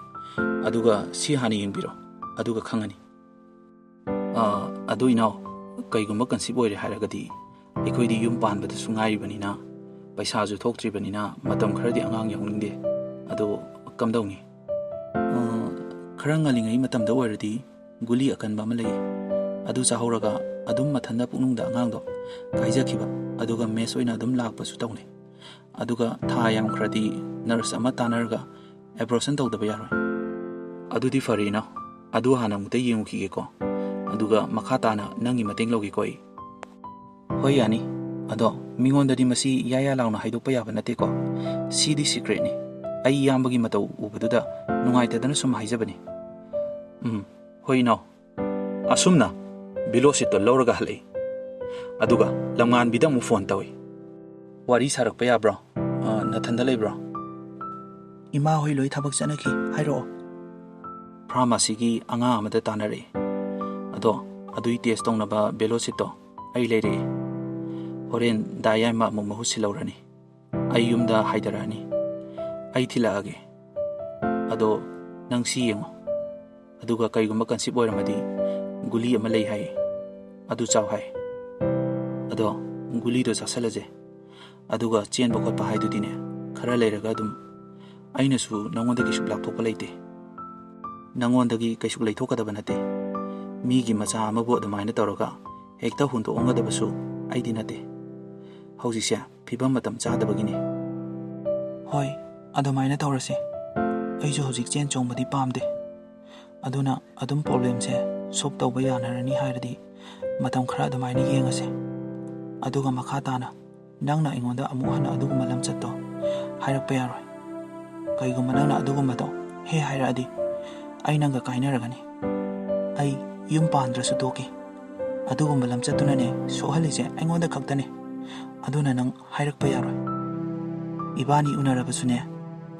ꯑꯗꯨꯒ ꯁꯤ ꯍꯥꯟꯅ ꯌꯦꯡꯕꯤꯔꯣ꯫ ꯑꯗꯨꯒ ꯈꯪꯉꯅꯤ꯫" "ꯑꯥ, ꯑꯗꯨ ꯏꯅꯥꯎ, ꯀꯩꯒꯨꯝꯕ ꯀꯟꯁꯤꯞ ꯑꯣꯏꯔꯦ ꯍꯥꯏꯔꯒꯗꯤ ꯑꯩꯈꯣꯏꯗꯤ ꯌꯨꯝ ꯄꯥꯟꯕꯗꯁꯨ ꯉꯥꯏꯔꯤꯕꯅꯤꯅ ꯄꯩꯁꯥꯁꯨ ꯊꯣꯛꯇ꯭ꯔꯤꯕꯅꯤꯅ ꯃꯇꯝ ꯈꯔꯗꯤ ꯑꯉꯥꯡ ꯌꯥꯎꯅꯤꯡꯗꯦ꯫ ꯑꯗꯣ ꯀꯝꯗꯧꯅꯤ? ꯑ, ꯈꯔ ꯉꯜꯂꯤꯉꯩ ꯃꯇꯝꯗ ꯑꯣꯏꯔꯗꯤ ꯒꯨꯂꯤ ꯑꯀꯟꯕ ꯑꯃ ꯂꯩꯌꯦ, ꯑꯗꯨ ꯆꯥꯍꯧꯔꯒ ꯑꯗꯨꯝ ꯃꯊꯟꯇ ꯄꯨꯛꯅꯨꯡꯗ ꯑꯉꯥꯡꯗꯣ ꯀꯥꯏꯖꯈꯤꯕ, ꯑꯗꯨꯒ ꯃꯦꯁ ꯑꯣꯏꯅ ꯑꯗꯨꯝ ꯂꯥꯛꯄꯁꯨ ꯇꯧꯅꯩ꯫ ꯑꯗꯨꯒ ꯊꯥ ꯌꯥꯝꯈ꯭ꯔꯗꯤ ꯅꯔꯁ ꯑꯃ ꯇꯥꯟꯅꯔꯒ ꯑꯦꯕꯣꯔꯁꯟ ꯇꯧꯗꯕ ꯌꯥꯔꯣꯏ꯫ ꯑꯗꯨꯗꯤ ꯐꯔꯦ ꯏꯅꯥꯎ, ꯑꯗꯨ ꯍꯥꯟꯅ ꯑꯃꯨꯛꯇ ꯌꯦꯡꯉꯨꯈꯤꯒꯦꯀꯣ, ꯑꯗꯨꯒ ꯃꯈꯥ ꯇꯥꯅ ꯅꯪꯒꯤ ꯃꯇꯦꯡ ꯂꯧꯒꯦꯀꯣ ꯑꯩ꯫ ꯍꯣꯏ, ꯌꯥꯅꯤ꯫ ꯑꯗꯣ ꯃꯤꯉꯣꯟꯗꯗꯤ ꯃꯁꯤ ꯏꯌꯥ ꯌꯥ ꯂꯥꯎꯅ ꯍꯥꯏꯗꯣꯛꯄ ꯌꯥꯕ ꯅꯠꯇꯦꯀꯣ꯫ ꯁꯤꯗꯤ ꯁꯤꯀ꯭ꯔꯦꯠꯅꯤ꯫ ꯑꯩ ꯏꯌꯥꯝꯕꯒꯤ ꯃꯇꯧ ꯎꯕꯗꯨꯗ ꯅꯨꯡꯉꯥꯏꯇꯗꯅ ꯁꯨꯝ ꯍꯥꯏꯖꯕꯅꯤ꯫ ꯎꯝ, ꯍꯣꯏ ꯏꯅꯥꯎ꯫ ꯑꯁꯨꯝꯅ ꯕꯤꯂꯣꯁꯤꯠꯇꯣ ꯂꯧꯔꯒ ꯍꯜꯂꯛꯏ꯫ ꯑꯗꯨꯒ ꯂꯝꯉꯥꯟꯕꯤꯗ ꯑꯃꯨꯛ ꯐꯣꯟ ꯇꯧꯏ꯫ "ꯋꯥꯔꯤ ꯁꯥꯔꯛꯄ ꯌꯥꯕ꯭ꯔꯣ? ꯑ, ꯅꯊꯟꯗ ꯂꯩꯕ꯭ꯔꯣ?" "ꯏꯃꯥ ꯍꯣꯏ ꯂꯣꯏ ꯊꯕꯛ ꯆꯠꯅꯈꯤ, ꯍꯥꯏꯔꯛꯑꯣ꯫" ꯐꯥꯔꯃꯥꯁꯤꯒꯤ ꯑꯉꯥꯡ ꯑꯃꯗ ꯇꯥꯟꯅꯔꯛꯏ꯫ "ꯑꯗꯣ ꯑꯗꯨꯏ ꯇꯦꯁ ꯇꯧꯅꯕ ꯕꯦꯂꯣꯁꯤꯠꯇꯣ ꯑꯩ ꯂꯩꯔꯛꯑꯦ꯫ ꯍꯣꯔꯦꯟ ꯗꯥ ꯌꯥꯏꯃ ꯑꯃꯨꯛ ꯃꯍꯨꯠ ꯁꯤꯜꯍꯧꯔꯅꯤ꯫ ꯑꯩ ꯌꯨꯝꯗ ꯍꯥꯏꯗꯔꯛꯑꯅꯤ꯫ ꯑꯩ ꯊꯤꯜꯂꯛꯑꯒꯦ꯫ ꯑꯗꯣ ꯅꯪ ꯁꯤ ꯌꯦꯡꯉꯣ꯫ ꯑꯗꯨꯒ ꯀꯩꯒꯨꯝꯕ ꯀꯟꯁꯤꯞ ꯑꯣꯏꯔꯝꯃꯗꯤ ꯒꯨꯂꯤ ꯑꯃ ꯂꯩ ꯍꯥꯏꯌꯦ, ꯑꯗꯨ ꯆꯥꯎ ꯍꯥꯏ꯫ ꯑꯗꯣ ꯒꯨꯂꯤꯗꯣ ꯆꯥꯁꯜꯂꯁꯦ꯫ ꯑꯗꯨꯒ ꯆꯦꯟꯕ ꯈꯣꯠꯄ ꯍꯥꯏꯗꯨꯗꯤꯅꯦ, ꯈꯔ ꯂꯩꯔꯒ ꯑꯗꯨꯝ꯫ ꯑꯩꯅꯁꯨ ꯅꯉꯣꯟꯗ ꯀꯩꯁꯨ ꯂꯥꯞꯊꯣꯛꯄ ꯂꯩꯇꯦ꯫ ꯅꯉꯣꯟꯗꯒꯤ ꯀꯩꯁꯨ ꯂꯩꯊꯣꯛꯀꯗꯕ ꯅꯠꯇꯦ꯫ ꯃꯤꯒꯤ ꯃꯆꯥ ꯑꯃꯕꯨ ꯑꯗꯨꯃꯥꯏꯅ ꯇꯧꯔꯒ ꯍꯦꯛꯇ ꯍꯨꯟꯗꯣꯛꯑꯝꯒꯗꯕꯁꯨ ꯑꯩꯗꯤ ꯅꯠꯇꯦ꯫ ꯍꯧꯖꯤꯛꯁꯦ ꯐꯤꯕꯝ ꯃꯇꯝ ꯆꯥꯗꯕꯒꯤꯅꯤ꯫" "ꯍꯣꯏ, ꯑꯗꯨꯃꯥꯏꯅ ꯇꯧꯔꯁꯦ꯫ ꯑꯩꯁꯨ ꯍꯧꯖꯤꯛ ꯆꯦꯟ ꯆꯣꯡꯕꯗꯤ ꯄꯥꯝꯗꯦ꯫ ꯑꯗꯨꯅ ꯑꯗꯨꯝ ꯄ꯭ꯔꯣꯕ꯭ꯂꯦꯝꯁꯦ ꯁꯣꯜꯕ ꯇꯧꯕ ꯌꯥꯅꯔꯅꯤ ꯍꯥꯏꯔꯗꯤ ꯃꯇꯝ ꯈꯔ ꯑꯗꯨꯃꯥꯏꯅ ꯌꯦꯡꯉꯁꯦ꯫ ꯑꯗꯨꯒ ꯃꯈꯥ ꯇꯥꯅ ꯅꯪꯅ ꯑꯩꯉꯣꯟꯗ ꯑꯃꯨꯛ ꯍꯟꯅ ꯑꯗꯨꯒꯨꯝꯕ ꯂꯝꯆꯠꯇꯣ ꯍꯥꯏꯔꯛꯄ ꯌꯥꯔꯣꯏ꯫ ꯀꯩꯒꯨꯝꯕ ꯅꯪꯅ ꯑꯗꯨꯒꯨꯝꯕꯗꯣ ꯍꯦꯛ ꯍꯥꯏꯔꯛꯑꯗꯤ ꯑꯩ ꯅꯪꯒ ꯀꯥꯏꯅꯔꯒꯅꯤ꯫ ꯑꯩ ꯌꯨꯝ ꯄꯥꯟꯗ꯭ꯔꯁꯨ ꯇꯣꯛꯀꯦ꯫ ꯑꯗꯨꯒꯨꯝꯕ ꯂꯝꯆꯠꯇꯨꯅꯅꯦ ꯁꯣꯛꯍꯜꯂꯤꯁꯦ ꯑꯩꯉꯣꯟꯗ ꯈꯛꯇꯅꯦ꯫ ꯑꯗꯨꯅ ꯅꯪ ꯍꯥꯏꯔꯛꯄ ꯌꯥꯔꯣꯏ꯫ ꯏꯕꯥꯅꯤ ꯎꯅꯔꯕꯁꯨꯅꯦ,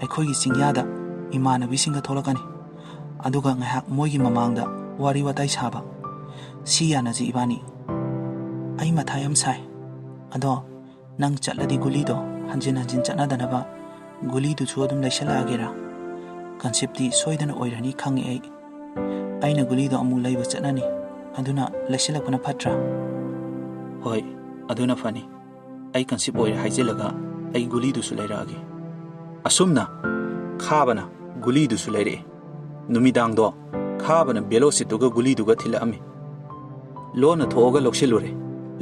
ꯑꯩꯈꯣꯏꯒꯤ ꯆꯤꯡꯌꯥꯗ ꯏꯃꯥꯟꯅꯕꯤꯁꯤꯡꯒ ꯊꯣꯛꯂꯛꯀꯅꯤ꯫ ꯑꯗꯨꯒ ꯉꯥꯏꯍꯥꯛ ꯃꯣꯏꯒꯤ ꯃꯃꯥꯡꯗ ꯋꯥꯔꯤ ꯋꯥꯇꯥꯏ ꯁꯥꯕ꯫ ꯁꯤ ꯌꯥꯅꯁꯤ ꯏꯕꯥꯅꯤ꯫" "ꯑꯩ ꯃꯊꯥ ꯌꯥꯝ ꯁꯥꯏ꯫ ꯑꯗꯣ ꯅꯪ ꯆꯠꯂꯗꯤ ꯒꯨꯂꯤꯗꯣ ꯍꯟꯖꯤꯟ ꯍꯟꯖꯤꯟ ꯆꯠꯅꯗꯅꯕ ꯒꯨꯂꯤꯗꯨꯁꯨ ꯑꯗꯨꯝ ꯂꯩꯁꯜꯂꯛꯑꯒꯦꯔꯥ? ꯀꯟꯁꯤꯞꯇꯤ ꯁꯣꯏꯗꯅ ꯑꯣꯏꯔꯅꯤ ꯈꯪꯉꯦ ꯑꯩ꯫ ꯑꯩꯅ ꯒꯨꯂꯤꯗꯣ ꯑꯃꯨꯛ ꯂꯩꯕ ꯆꯠꯅꯅꯤ꯫ ꯑꯗꯨꯅ ꯂꯩꯁꯤꯜꯂꯛꯄꯅ ꯐꯠꯇ꯭ꯔꯥ?" "ꯍꯣꯏ, ꯑꯗꯨꯅ ꯐꯅꯤ꯫ ꯑꯩ ꯀꯟꯁꯤꯞ ꯑꯣꯏꯔꯦ ꯍꯥꯏꯖꯤꯜꯂꯒ ꯑꯩ ꯒꯨꯂꯤꯗꯨꯁꯨ ꯂꯩꯔꯛꯑꯒꯦ꯫ ꯑꯁꯨꯝꯅ ꯈꯥꯕꯅ ꯒꯨꯂꯤꯗꯨꯁꯨ ꯂꯩꯔꯛꯑꯦ꯫ ꯅꯨꯃꯤꯗꯥꯡꯗꯣ ꯈꯥꯕꯅ ꯕꯦꯂꯣꯁꯤꯠꯇꯨꯒ ꯒꯨꯂꯤꯗꯨꯒ ꯊꯤꯜꯂꯛꯑꯝꯃꯤ꯫ ꯂꯣꯟꯅ ꯊꯣꯛꯑꯒ ꯂꯧꯁꯤꯜꯂꯨꯔꯦ꯫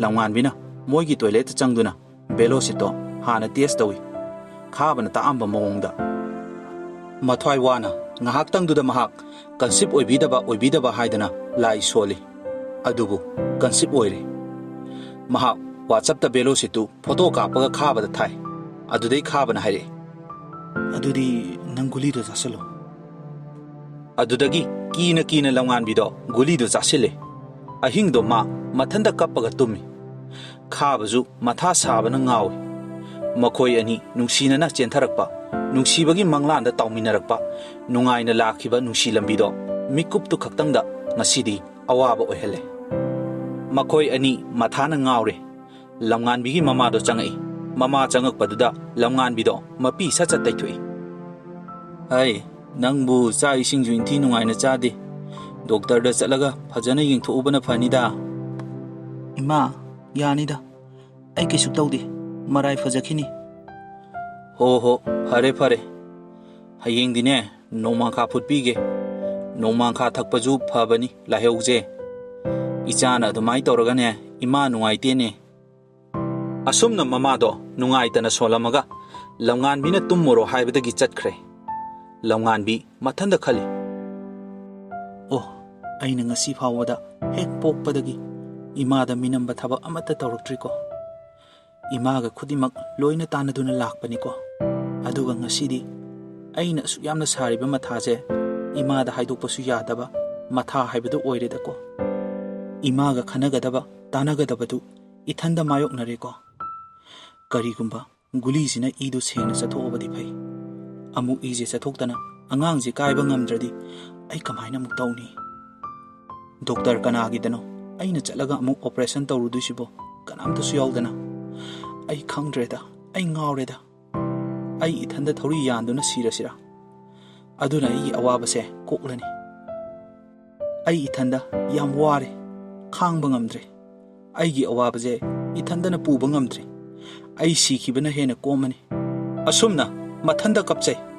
ꯂꯝꯉꯥꯟꯕꯤꯅ ꯃꯣꯏꯒꯤ ꯇꯣꯏꯂꯦꯠꯇ ꯆꯪꯗꯨꯅ ꯕꯦꯂꯣꯁꯤꯠꯇꯣ ꯍꯥꯟꯅ ꯇꯦꯁ ꯇꯧꯏ꯫ ꯈꯥꯕꯅ ꯇꯥꯛꯑꯝꯕ ꯃꯑꯣꯡꯗ꯫ ꯃꯊ꯭ꯋꯥꯏ ꯋꯥꯅ ꯉꯥꯏꯍꯥꯛꯇꯪꯗꯨꯗ ꯃꯍꯥꯛ ꯀꯟꯁꯤꯞ ꯑꯣꯏꯕꯤꯗꯕ ꯑꯣꯏꯕꯤꯗꯕ ꯍꯥꯏꯗꯅ ꯂꯥꯏ ꯁꯣꯜꯂꯤ꯫ ꯑꯗꯨꯕꯨ ꯀꯟꯁꯤꯞ ꯑꯣꯏꯔꯦ꯫ ꯃꯍꯥꯛ ꯋꯥꯆꯞꯇ ꯕꯦꯂꯣꯁꯤꯠꯇꯨ ꯐꯣꯇꯣ ꯀꯥꯞꯄꯒ ꯈꯥꯕꯗ ꯊꯥꯏ꯫ ꯑꯗꯨꯗꯩ ꯈꯥꯕꯅ ꯍꯥꯏꯔꯛꯑꯦ, "ꯑꯗꯨꯗꯤ ꯅꯪ ꯒꯨꯂꯤꯗꯣ ꯆꯥꯁꯤꯜꯂꯣ꯫" ꯑꯗꯨꯗꯒꯤ ꯀꯤꯅ ꯀꯤꯅ ꯂꯝꯉꯥꯟꯕꯤꯗꯣ ꯒꯨꯂꯤꯗꯨ ꯆꯥꯁꯤꯜꯂꯦ꯫ ꯑꯍꯤꯡꯗꯣ ꯃꯥ ꯃꯊꯟꯇ ꯀꯞꯄꯒ ꯇꯨꯝꯃꯤ꯫ ꯈꯥꯕꯁꯨ ꯃꯊꯥ ꯁꯥꯕꯅ ꯉꯥꯎꯏ꯫ ꯃꯈꯣꯏ ꯑꯅꯤ ꯅꯨꯡꯁꯤꯅꯅ ꯆꯦꯟꯊꯔꯛꯄ, ꯅꯨꯡꯁꯤꯕꯒꯤ ꯃꯪꯂꯥꯟꯗ ꯇꯥꯎꯃꯤꯟꯅꯔꯛꯄ, ꯅꯨꯡꯉꯥꯏꯅ ꯂꯥꯛꯈꯤꯕ ꯅꯨꯡꯁꯤ ꯂꯝꯕꯤꯗꯣ ꯃꯤꯀꯨꯞꯇꯨ ꯈꯛꯇꯪꯗ ꯉꯁꯤꯗꯤ ꯑꯋꯥꯕ ꯑꯣꯏꯍꯜꯂꯦ꯫ ꯃꯈꯣꯏ ꯑꯅꯤ ꯃꯊꯥꯅ ꯉꯥꯎꯔꯦ꯫ ꯂꯝꯉꯥꯟꯕꯤꯒꯤ ꯃꯃꯥꯗꯣ ꯆꯪꯉꯛꯏ꯫ ꯃꯃꯥ ꯆꯪꯉꯛꯄꯗꯨꯗ ꯂꯝꯉꯥꯟꯕꯤꯗꯣ ꯃꯄꯤ ꯁꯠ ꯁꯠ ꯇꯩꯊꯣꯛꯏ꯫ "ꯍꯩ, ꯅꯪꯕꯨ ꯆꯥꯛ ꯏꯁꯤꯡꯁꯨ ꯏꯟꯊꯤ ꯅꯨꯡꯉꯥꯏꯅ ꯆꯥꯗꯦ꯫ ꯗꯣꯛꯇꯔꯗ ꯆꯠꯂꯒ ꯐꯖꯅ ꯌꯦꯡꯊꯣꯛꯎꯕꯅ ꯐꯅꯤꯗ꯫" "ꯏꯃꯥ, ꯌꯥꯅꯤꯗ꯫ ꯑꯩ ꯀꯩꯁꯨ ꯇꯧꯗꯦ꯫ ꯃꯔꯥꯏ ꯐꯖꯈꯤꯅꯤ꯫" "ꯍꯣ ꯍꯣ, ꯐꯔꯦ ꯐꯔꯦ꯫ ꯍꯌꯦꯡꯗꯤꯅꯦ, ꯅꯣꯡꯃꯥꯡꯈꯥ ꯐꯨꯠꯄꯤꯒꯦ꯫ ꯅꯣꯡꯃꯥꯡꯈꯥ ꯊꯛꯄꯁꯨ ꯐꯕꯅꯤ ꯂꯥꯏꯍꯧꯁꯦ꯫ ꯏꯆꯥꯅ ꯑꯗꯨꯃꯥꯏꯅ ꯇꯧꯔꯒꯅꯦ, ꯏꯃꯥ ꯅꯨꯡꯉꯥꯏꯇꯦꯅꯦ꯫" ꯑꯁꯨꯝꯅ ꯃꯃꯥꯗꯣ ꯅꯨꯡꯉꯥꯏꯇꯅ ꯁꯣꯜꯂꯝꯃꯒ ꯂꯝꯉꯥꯟꯕꯤꯅ ꯇꯨꯝꯃꯨꯔꯣ ꯍꯥꯏꯕꯗꯒꯤ ꯆꯠꯈ꯭ꯔꯦ꯫ ꯂꯝꯉꯥꯟꯕꯤ ꯃꯊꯟꯇ ꯈꯜꯂꯤ, "ꯑꯣ, ꯑꯩꯅ ꯉꯁꯤ ꯐꯥꯎꯕꯗ ꯍꯦꯛ ꯄꯣꯛꯄꯗꯒꯤ ꯏꯃꯥꯗ ꯃꯤꯅꯝꯕ ꯊꯕꯛ ꯑꯃꯠꯇ ꯇꯧꯔꯛꯇ꯭ꯔꯤꯀꯣ꯫ ꯏꯃꯥꯒ ꯈꯨꯗꯤꯡꯃꯛ ꯂꯣꯏꯅ ꯇꯥꯟꯅꯗꯨꯅ ꯂꯥꯛꯄꯅꯤꯀꯣ꯫ ꯑꯗꯨꯒ ꯉꯁꯤꯗꯤ ꯑꯩꯅ ꯑꯁꯨꯛ ꯌꯥꯝꯅ ꯁꯥꯔꯤꯕ ꯃꯊꯥꯁꯦ ꯏꯃꯥꯗ ꯍꯥꯏꯗꯣꯛꯄꯁꯨ ꯌꯥꯗꯕ ꯃꯊꯥ ꯍꯥꯏꯕꯗꯨ ꯑꯣꯏꯔꯦꯗꯀꯣ꯫ ꯏꯃꯥꯒ ꯈꯟꯅꯒꯗꯕ, ꯇꯥꯟꯅꯒꯗꯕꯗꯨ ꯏꯊꯟꯗ ꯃꯥꯌꯣꯛꯅꯔꯦꯀꯣ꯫ ꯀꯔꯤꯒꯨꯝꯕ ꯒꯨꯂꯤꯁꯤꯅ ꯏꯗꯨ ꯁꯦꯡꯅ ꯆꯠꯊꯣꯛꯑꯕꯗꯤ ꯐꯩ꯫ ꯑꯃꯨꯛ ꯏꯁꯦ ꯆꯠꯊꯣꯛꯇꯅ ꯑꯉꯥꯡꯁꯦ ꯀꯥꯏꯕ ꯉꯝꯗ꯭ꯔꯗꯤ ꯑꯩ ꯀꯃꯥꯏꯅ ꯑꯃꯨꯛ ꯇꯧꯅꯤ? ꯗꯣꯛꯇꯔ ꯀꯅꯥꯒꯤꯗꯅꯣ ꯑꯩꯅ ꯆꯠꯂꯒ ꯑꯃꯨꯛ ꯑꯣꯄꯔꯦꯁꯟ ꯇꯧꯔꯨꯗꯣꯏꯁꯤꯕꯣ? ꯀꯅꯥꯝꯇꯁꯨ ꯌꯥꯎꯗꯅ꯫ ꯑꯩ ꯈꯪꯗ꯭ꯔꯦꯗ, ꯑꯩ ꯉꯥꯎꯔꯦꯗ꯫ ꯑꯩ ꯏꯊꯟꯗ ꯊꯧꯔꯤ ꯌꯥꯟꯗꯨꯅ ꯁꯤꯔꯁꯤꯔꯥ? ꯑꯗꯨꯅ ꯑꯩꯒꯤ ꯑꯋꯥꯕꯁꯦ ꯀꯣꯛꯂꯅꯤ꯫ ꯑꯩ ꯏꯊꯟꯗ ꯌꯥꯝ ꯋꯥꯔꯦ, ꯈꯥꯡꯕ ꯉꯝꯗ꯭ꯔꯦ꯫ ꯑꯩꯒꯤ ꯑꯋꯥꯕꯁꯦ ꯏꯊꯟꯗꯅ ꯄꯨꯕ ꯉꯝꯗ꯭ꯔꯦ꯫ ꯑꯩ ꯁꯤꯈꯤꯕꯅ ꯍꯦꯟꯅ ꯀꯣꯝꯃꯅꯤ꯫ ꯑꯁꯨꯝꯅ ꯃꯊꯟꯇ ꯀꯞꯆꯩ꯫